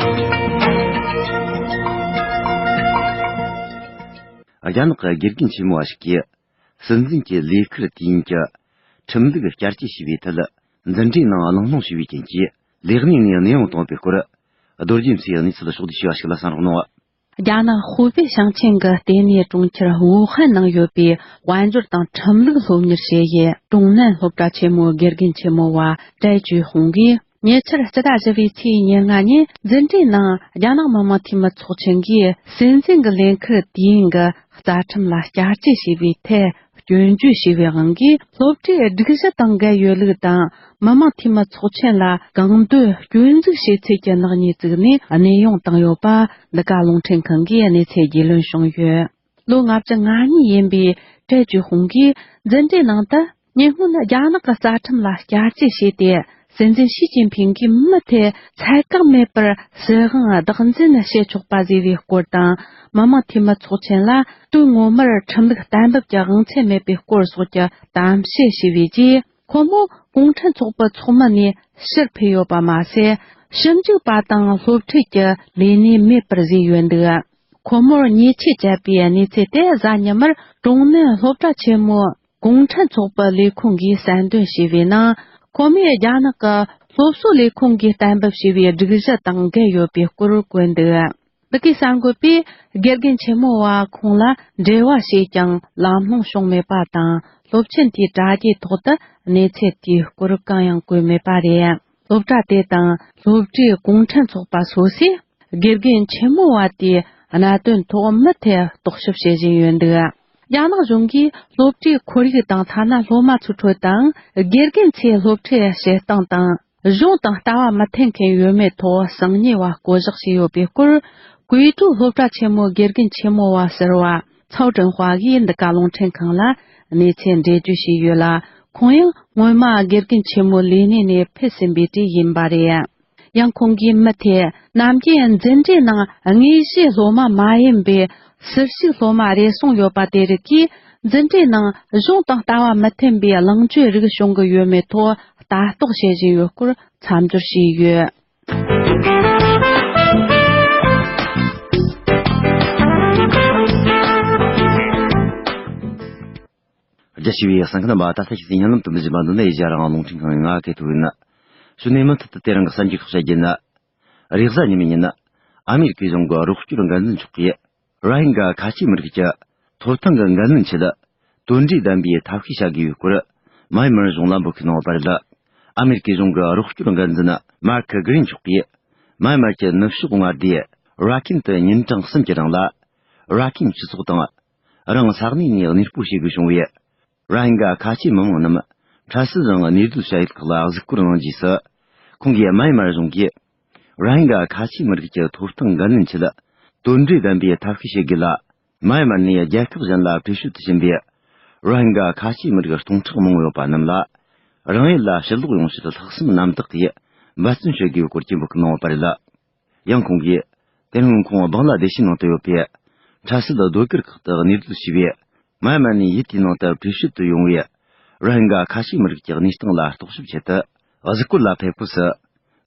རྒྱ་ནག་གི་དགེ་རྒན་ཆེན་མོ་བ་ཞིག་གིས། སྲིད་འཛིན་གྱི་ལས་ཁུར་དུས་ཡུན་གྱི་ཁྲིམས་ལུགས་བསྐྱར་བཅོས་བྱས་པའི་ཐད། འཛིན་གྲྭའི་ནང་གླེང་སློང་བྱས་པའི་རྐྱེན་གྱིས། ལས་གནས་ནས་གནས་དབྱུང་བཏང་བའི་སྐོར། རྡོ་རྗེ་མཚོས་གནས་ཚུལ་ཕྱོགས་བསྡུས་བྱས་པ་ཞིག་ལ་གསན་རོགས་གནང་། རྒྱ་ནག་ཧུའུ་པེ་ཞིང་ཆེན་གྱི་ལྟེ་གནས་གྲོང་ཁྱེར་ཝུ་ཧན་ནང་ཡོད་པའི་དཔལ་འབྱོར་དང་ཁྲིམས་ལུགས་སློབ་གཉེར་བྱེད་ཡུལ་ཀྲུང་ནན་སློབ་གྲྭ་ཆེན་མོའི་དགེ་རྒན་ཆེན་མོ་བ་ཀྲའེ་ཅུས་ཧུང་གིས། ཉེ་ཆར་སྤྱི་ཟླ་བཞི་པའི་ཚེས་ཉེར་ལྔ་ཉིན་འཛིན་གྲྭའི་ནང་རྒྱ་ནག་མི་དམངས་འཐུས་མི་ཚོགས་ཆེན་གྱིས་སྲིད་འཛིན་གྱི་ལས་ཁུར་དུས་ཡུན་གྱི་རྩ་ཁྲིམས་ལ་བསྐྱར་བཅོས་བྱས་པའི་ཐད། སྐྱོན་བརྗོད་བྱས་པའི་དབང་གིས། སློབ་གྲྭའི་སྒྲིག་གཞི་དང་འགལ་ཡོད་ལུགས་དང་། མི་དམངས་འཐུས་མི་ཚོགས་ཆེན་ལ་གང་འདོད་སྐྱོན་འཛུགས་བྱས་ཚུལ་གྱི་ནག་ཉེས་བཙུགས་ནས་གནས་དབྱུང་བཏང་ཡོད་པ། འདི་ག་རླུང་འཕྲིན་ཁང་གིས་གནས་ཚུལ་རྒྱུས་ལོན་བྱུང་ཡོད། ལོ་ལྔ་བཅུ་ང་གཉིས་ཡིན་པའི་ཀྲའེ་ཅུས་ཧུང་གིས། འཛིན་གྲྭའི་ནང་དུ་ཉེ་སྔོན་རྒྱ་ནག་གི་རྩ་ཁྲིམས་ལ་བསྐྱར་བཅོས་བྱས་ཏེ། སྲིད་འཛིན་ཞི་ཅིན་ཕིང་གིས་མུ་མཐུད་ཚད་བཀག་མེད་པར་སྲིད་དབང་བདག་འཛིན་བྱེད་ཆོག་པ་བཟོས་པའི་སྐོར་དང་། མི་དམངས་འཐུས་མི་ཚོགས་ཆེན་ལ་དུས་སྔོན་མར་ཁྲིམས་ལུགས་གཏན་འབེབས་ཀྱི་དབང་ཚད་མེད་པའི་སྐོར་སོགས་ཀྱི་གཏམ་བཤད་བྱས་པའི་རྗེས། ཁོ་མོ་གུང་ཁྲན་ཚོགས་པའི་ཚོགས་མི་ནས་ཕྱིར་ཕུད་ཡོད་པ་མ་ཟད། ཞིབ་འཇུག་པ་དང་སློབ་ཁྲིད་ཀྱི་ལས་གནས་མེད་པར་བཟོས་ཡོད་འདུག་ཁོ་མོར་ཉེས་ཆད་བཅད་པའི་གནས་ཚུལ་དེ་གཟའ་ཉི་མར་ཀྲུང་ནན་སློབ་གྲྭ་ཆེན་མོའི་གུང་ཁྲན་ཚོགས་པའི་ལས་ཁུངས་ཀྱིས་གསལ་འདོན་བྱས་པའི་ནང་། ཁོ་མོས་རྒྱ་ནག་གི་སློབ་གསོ་ལས་ཁུངས་ཀྱིས་གཏན་འབེབས་བྱས་པའི་སྒྲིག་གཞི་དང་འགལ་ཡོད་པའི་སྐོར་བཀོད་འདུག་འདི་གའི་གསར་འགོད་པས་དགེ་རྒན་ཆེན་མོ་བ་ཁོང་ལ་འབྲེལ་བ་བྱས་ཀྱང་ལམ་ལྷོང་བྱུང་མེད་པ་དང་། སློབ་ཆེན་དེའི་དྲ་རྒྱའི་ཐོག་ཏུ་གནས་ཚུལ་དེའི་སྐོར་གང་ཡང་བཀོད་མེད་པ་རེད། སློབ་གྲྭ་དེ་དང་སློབ་གྲྭའི་གུང་ཁྲན་ཚོགས་པ་སོ་སོས། དགེ་རྒན་ཆེན་མོ་བ་དེའི་གནད་དོན་ཐོག་མུ་མཐུད་རྟོག་ཞིབ་བྱེད་བཞིན་ཡོད་འདུག་རྒྱ་ནག་གཞུང་གིས་སློབ་གྲྭའི་ཁོར་ཡུག་དང་ཐ་ན་སློབ་མ་ཚོའི་ཁྲོད་དུའང་དགེ་རྒན་ཚོས་སློབ་ཁྲིད་བྱེད་སྟངས་དང་གཞུང་དང་ལྟ་བ་མི་མཐུན་མཁན་ཡོད་མེད་ཐོག་གསང་ཉུལ་བ་བསྐོ་གཞག་བྱས་ཡོད་པའི་སྐོར། ཀུའེ་ཀྲོའུ་སློབ་གྲྭ་ཆེན་མོའི་དགེ་རྒན་ཆེན་མོ་བ་ཟུར་པ་ཚའོ་ཀྲེང་ཧྭ་གིས་འདི་ག་རླུང་འཕྲིན་ཁང་ལ་གནས་ཚུལ་འགྲེལ་བརྗོད་བྱས་ཡོད་ལ། ཁོང་ཡང་སྔོན་མ་དགེ་རྒན་ཆེན་མོའི་ལས་གནས་ནས་ཕུད་ཟིན་པའི་གྲས་ཡིན་པ་རེད། ཡང་ཁོང་གིས་མུ་མཐུད་ནམ་རྒྱུན་འཛིན་གྲྭའི་ནང་དངོས་གཞིའི་སློབ་མ་མ་ཡིན་པའི་ཟུར་ཞུགས་སློབ་མ་རེ་ཟུང་ཡོད་པ་དེ་རིགས་ཀྱིས་འཛིན་གྲྭའི་ནང་གཞུང་དང་ལྟ་བ་མི་མཐུན་པའི་ལངས་སྤྱོད་རིགས་བྱུང་གི་ཡོད་མེད་ཐོག་ལྟ་རྟོག་བྱེད་བཞིན་ཡོད་སྐོར་མཚམས་སྦྱོར་བྱས་ཡོད། རྒྱ་ཆེ་བའི་གསན་མཁན་རྣམ་པ། ད་ལྟ་ཞིག་སི་ཉན་ལམ་དུ་མི་བཞིན་པ་འདི་ནི་ཨེ་ཤ་ཡ་རང་དབང་རླུང་འཕྲིན་ཁང་ཡིན། ང་སྐད་ཐུག་ཡིན། གཞུག་ནས་མུ་མཐུད་དུ་དེ་རིང་གི་གསར་འགྱུར་ཁག་བཤད་རྒྱུ་ཡིན། རེས་གཟའ་ཉི་མའི་ཉིན། ཨ་མེ་རི་ཀའི་གཞུང་གི་རོགས་སྐྱོར་འགན་འཛིན་མཆོག་གིས། རོ་ཧིན་གྷ་ཁ་ཆེ་མི་རིགས་ཀྱི་ཐོབ་ཐང་གི་འགན་ལེན་ཆེད། དོན་འབྲས་ལྡན་པའི་ཐབས་ཤེས་བྱ་དགོས་པའི་སྐོར། མཱ་ཡན་མར་གཞུང་ལ་འབོད་སྐུལ་གནང་བ་རེད། ཨ་མེ་རི་ཀའི་གཞུང་གི་རོགས་སྐྱོར་འགན་འཛིན་མར་ཁ་གྷི་རིན་མཆོག་གིས། མཱ་ཡན་མར་གྱི་ནུབ་ཕྱོགས་མངའ་སྡེ་ར་ཁིན་དུ་ཉིན་གྲངས་གསུམ་གྱི་རིང་ལ། ར་ཁིན་སྤྱི་ཚོགས་དང་། རང་ས་གནས་ནས་གནས་སྤོ་བྱེད་དགོས་བྱུང་བའི། ར་ཧིན་ག་ཁ་ཆེའི་མི་མང་རྣམས་འཕྲལ་སེལ་རང་གནས་སྡོད་བྱ་ཡུལ་ཁག་ལ་གཟིགས་སྐོར་གནང་རྗེས་སུ། ཁོང་གིས་མཱ་ཡན་མར་གཞུང་གིས། ར་ཧིན་ག་ཁ་ཆེའི་མི་རིགས་ཀྱི་ཐོབ་ཐང་འགན་ལེན་ཆེད། དོན་འབྲས་ལྡན་པའི་ཐབས་ཤེས་བྱེད་དགོས་ལ། མཱ་ཡན་མར་ནས་རྒྱལ་ཁབ་གཞན་ལ་བྲོས་བྱོལ་དུ་ཕྱིན་པའི། ར་ཧིན་ག་ཁ་ཆེའི་མི་རིགས་སྟོང་ཕྲག་མང་པོ་ཡོད་པ་རྣམས་ལ། རང་ཡུལ་ལ་ཕྱིར་ལོག་ཡོང་ཕྱིར་ལྷག་བསམ་རྣམ་དག་གིས་འབད་བརྩོན་བྱེད་དགོས་པའི་སྐོར་གྱི་འབོད་སྐུལ་གནང་བ་རེད། ཡང་ཁོང་གིས། དེ་སྔོན་ཁོང་སྦང་ལ་དེ་ཤི་ནང་དུ་ཡོད་པའི། འཕྲལ་སེལ་སྡོད་སྒར་ཁག་ཏུ་གནས་སྡོད་བྱས་པའི། མཱ་ཡན་མར་ནས་ཡུལ་དེའི་ནང་དུ་བྲོས་བྱོལ་དུ་ཡོང་བའི། ར་ཧིན་ག་ཁ་ཆེའི་མི་རིགས་ཀྱི་གནས་སྟངས་ལ་རྟོག་ཞིབ་ཆེད་དུ། གཟིགས་སྐོར་ལ་ཕེབས་སྐབས་སུ།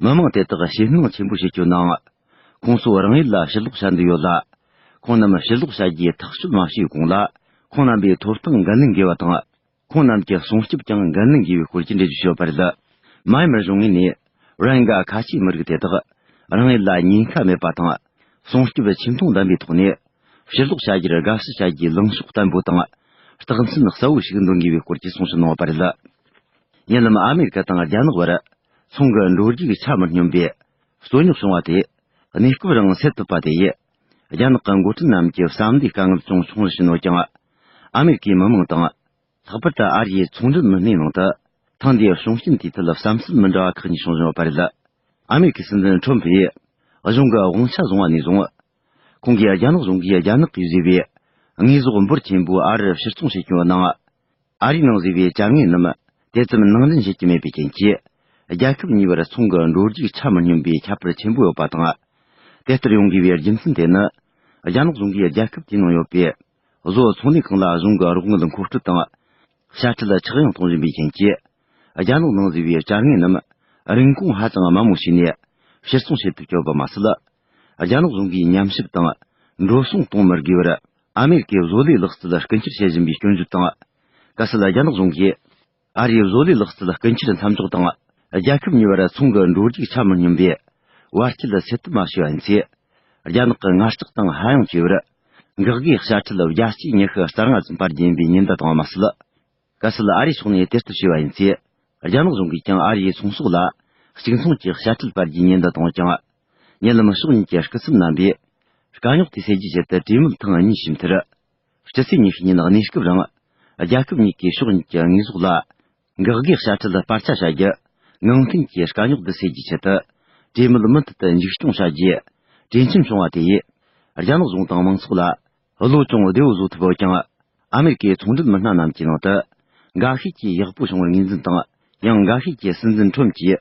མི་མང་དེ་དག་ཞེད་སྣང་ཆེན་པོ་བྱེད་རྒྱུ་ནང་། ཁོང་ཚོ་རང་ཡུལ་ལ་ཕྱིར་ལོག་བྱ་འདོད་ཡོད་ལ། ཁོང་རྣམས་ཕྱིར་ལོག་བྱ་རྒྱུའི་ཐག་གཅོད་མ་བྱས་གོང་ལ། ཁོང་རྣམ་པའི་ཐོབ་ཐང་འགན་ལེན་དགོས་པ་དང་། ཁོང་རྣམས་ཀྱི་སྲུང་སྐྱོབ་ཀྱང་འགན་ལེན་དགོས་པའི་སྐོར་གྱི་འགྲེལ་བརྗོད་བྱས་ཡོད་པ་རེད། མཱ་ཡན་མར་གཞུང་ངོས་ནས། ར་ཧིན་ག་ཁ་ཆེའི་མི་རིགས་དེ་དག་རང་ཡུལ་ལ་ཉེན་ཁ་མེད་པ་དང་། སྲུང་སྐྱོབ་ཆེ་མཐོང་ལྡན་པའི་ཐོག་ནས། ཕྱིར་ལོག་བྱ་རྒྱུར་དགའ་བསུ་བྱ་རྒྱུའི་ལངས་ཕྱོགས་བརྟན་པོ་དང་། རྟགས་མཚན་གསལ་བོ་ཞིག་འདོན་དགོས་པའི་སྐོར་གྱི་གསུང་བཤད་གནང་བ་རེད། ཉེ་ལམ་ཨ་མེ་རི་ཀ་དང་རྒྱ་ནག་བར་ཚོང་གི་འགྲོ་རྒྱུག་ཆ་མི་སྙོམས་པས། རྩོད་རྙོག་བྱུང་བ་དེ། གནས་སྐབས་རིང་སེལ་ཐུབ་པ་དེ་ཡིས། རྒྱ་ནག་གི་འགོ་ཁྲིད་རྣམས་ཀྱི་བསམ་བློའི་དཀའ་ངལ་ཅུང་ཆུང་རུ་ཕྱིན་ཡོད་ཀྱང་། ཨ་མེ་རི་ཀའི་མི་མང་དང་། ལྷག་པར་དུ་ཨ་རིའི་ཚོང་འབྲེལ་མི་སྣའི་ནང་དུ། ཐེངས་འདིའི་གསུང་རྩོམ་དེའི་ཐད་བསམ་ཚུལ་མི་འདྲ་བ་ཁག་གཉིས་བྱུང་བཞིན་ཡོད་པ་རེད། ཨ་མེ་རི་ཀའི་སྲིད་འཛིན་ཁྲོམ་ཕུས། གཞུང་གི་དབང་ཆ་བཟུང་བ་ནས་བཟུང་། ཁོང་གིས་རྒྱ་ནག་གཞུང་གིས་རྒྱ་ནག་གིས་བཟོས་པའི། དངོས་ཟོག་འབོར་ཆེན་པོའི་ཨ་རིར་ཕྱིར་ཚོང་བྱེད་མཁན་ནང་། ཨ་རིའི་ནང་བཟོས་པའི་བྱ་དངོས་རྣམས་དེ་ཙམ་ནང་འདྲེན་བྱེད་ཀྱི་མེད་པའི་རྐྱེན་གྱིས། རྒྱལ་ཁབ་གཉིས་བར་ཚོང་གི་འགྲོ་རྒྱུག་ཆ་མི་སྙོམས་པའི་ཁྱད་པར་ཆེན་པོ་ཡོད་པ་དང་། དེ་ལྟར་ཡོང་དགོས་པའི་རྒྱུ་མཚན་དེ་ནི། རྒྱ་ནག་གཞུང་གིས་རྒྱལ་ཁབ་དེའི་ནང་ཡོད་པའི། བཟོ་ཚོང་ལས་ཁང་ལ་གཞུང་གི་རོགས་དངུལ་མཁོ་སྤྲོད་དང་། དཔྱ་ཁྲལ་ཆག་ཡང་གཏོང་བཞིན་པའི་རྐྱེན་གྱིས། རྒྱ་ནག་ནང་བཟོས་པའི་བྱ་དངོས་རྣམས་རིན་གོང་ཧ་ཅང་དམའ་མོ་བྱས་ནས་ཕྱིར་ཚོང་བྱེད་ཐུབ་ཀྱི་ཡོད་པ་མ་ཟད། རྒྱ་ནག་གཞུང་གིས་ཉམས་ཞིབ་དང་འགྲོ་སོང་གཏོང་མི་དགོས་པར། ཨ་མེ་རི་ཀའི་བཟོ་ལས་ལག་རྩལ་རྐུ་འཁྱེར་བྱེད་བཞིན་པའི་སྐྱོན་བརྗོད་དང་། གལ་སྲིད་རྒྱ་ནག་གཞུང་གིས་ཨ་རིའི་བཟོ་ལས་ལག་རྩལ་རྐུ་འཁྱེར་མཚམས་འཇོག་དང་། རྒྱལ་ཁབ་གཉིས་བར་ཚོང་གི་འགྲོ་རྒྱུག་ཆ་མི་སྙོམས་པའི་བར་ཆད་སེལ་ཐབས་མ་བྱས་པ་ཡིན་ཚེ། རྒྱ་ནག་གི་ངར་ལྕགས་དང་ཧ་ཡང་ཆེ་བར། འགག་སྒོས་དཔྱ་ཁྲལ་བརྒྱ་ཆའི་ཉི་ཤུ་རྩ་ལྔ་ཙམ་སྤར་རྒྱུ་ཡིན་པའི་ཉེན་བརྡ་བཏང་བ་མ་ཟད། གལ་སྲིད་ཨ་རིའི་ཕྱོགས་ནས་དེ་ལྟར་བྱས་པ་ཡིན་ཚེ། རྒྱ་ནག་གཞུང་གིས་ཀྱང་ཨ་རིའི་ཚོང་ཟོག་ལ་གཅིག་མཚུངས་ཀྱི་དཔྱ་ཁྲལ་སྤར་རྒྱུའི་ཉེན་བརྡ་བཏང་བ་ཀྱང་། ཉེ་ལམ་ཕྱོགས་གཉིས་ཀྱི་སྐུ་ཚབ་རྣམ་པས་དཀའ་རྙོག་དེ་སེལ་རྒྱུའི་ཆེད་དུ་གྲོས་མོལ་ཐེངས་གཉིས་བྱས་མཐར། སྤྱི་ཚེས་ཉི་ཤུ་ཉིན་གནས་སྐབས་རིང་། རྒྱལ་ཁབ་གཉིས་ཀྱིས་ཕྱོགས་གཉིས་ཀྱི་དངོས་ཟོག་ལ་འགག་སྒོས་དཔྱ་ཁྲལ་སྤར་ཆ་བྱ་རྒྱུ། ནང་བསྟན་གྱི་དཀའ་རྙོག་འདི་སེལ་རྒྱུའི་ཆེད་དུ། གྲོས་མོལ་མུ་མཐུད་དུ་མཇུག་སྐྱོང་བྱ་རྒྱུའི་གྲོས་འཆམ་བྱུང་བ་དེ་ཡིས། རྒྱ་ནག་གཞུང་དང་མང་ཚོགས་ལ་བློ་ཅུང་བདེ་བོ་བཟོ་ཐུབ་ཡོད་ཀྱང་། ཨ་མེ་རི་ཀའི་ཚོང་འབྲེལ་མི་སྣ་རྣམས་ཀྱི་ནང་དུ་འགའ་ཤས་ཀྱིས་ཡག་པོ་བྱུང་བར་ངོས་འཛིན་དང་། ཡང་འགའ་ཤས་ཀྱིས་སྲིད་འཛིན་ཁྲོམ་གྱིས་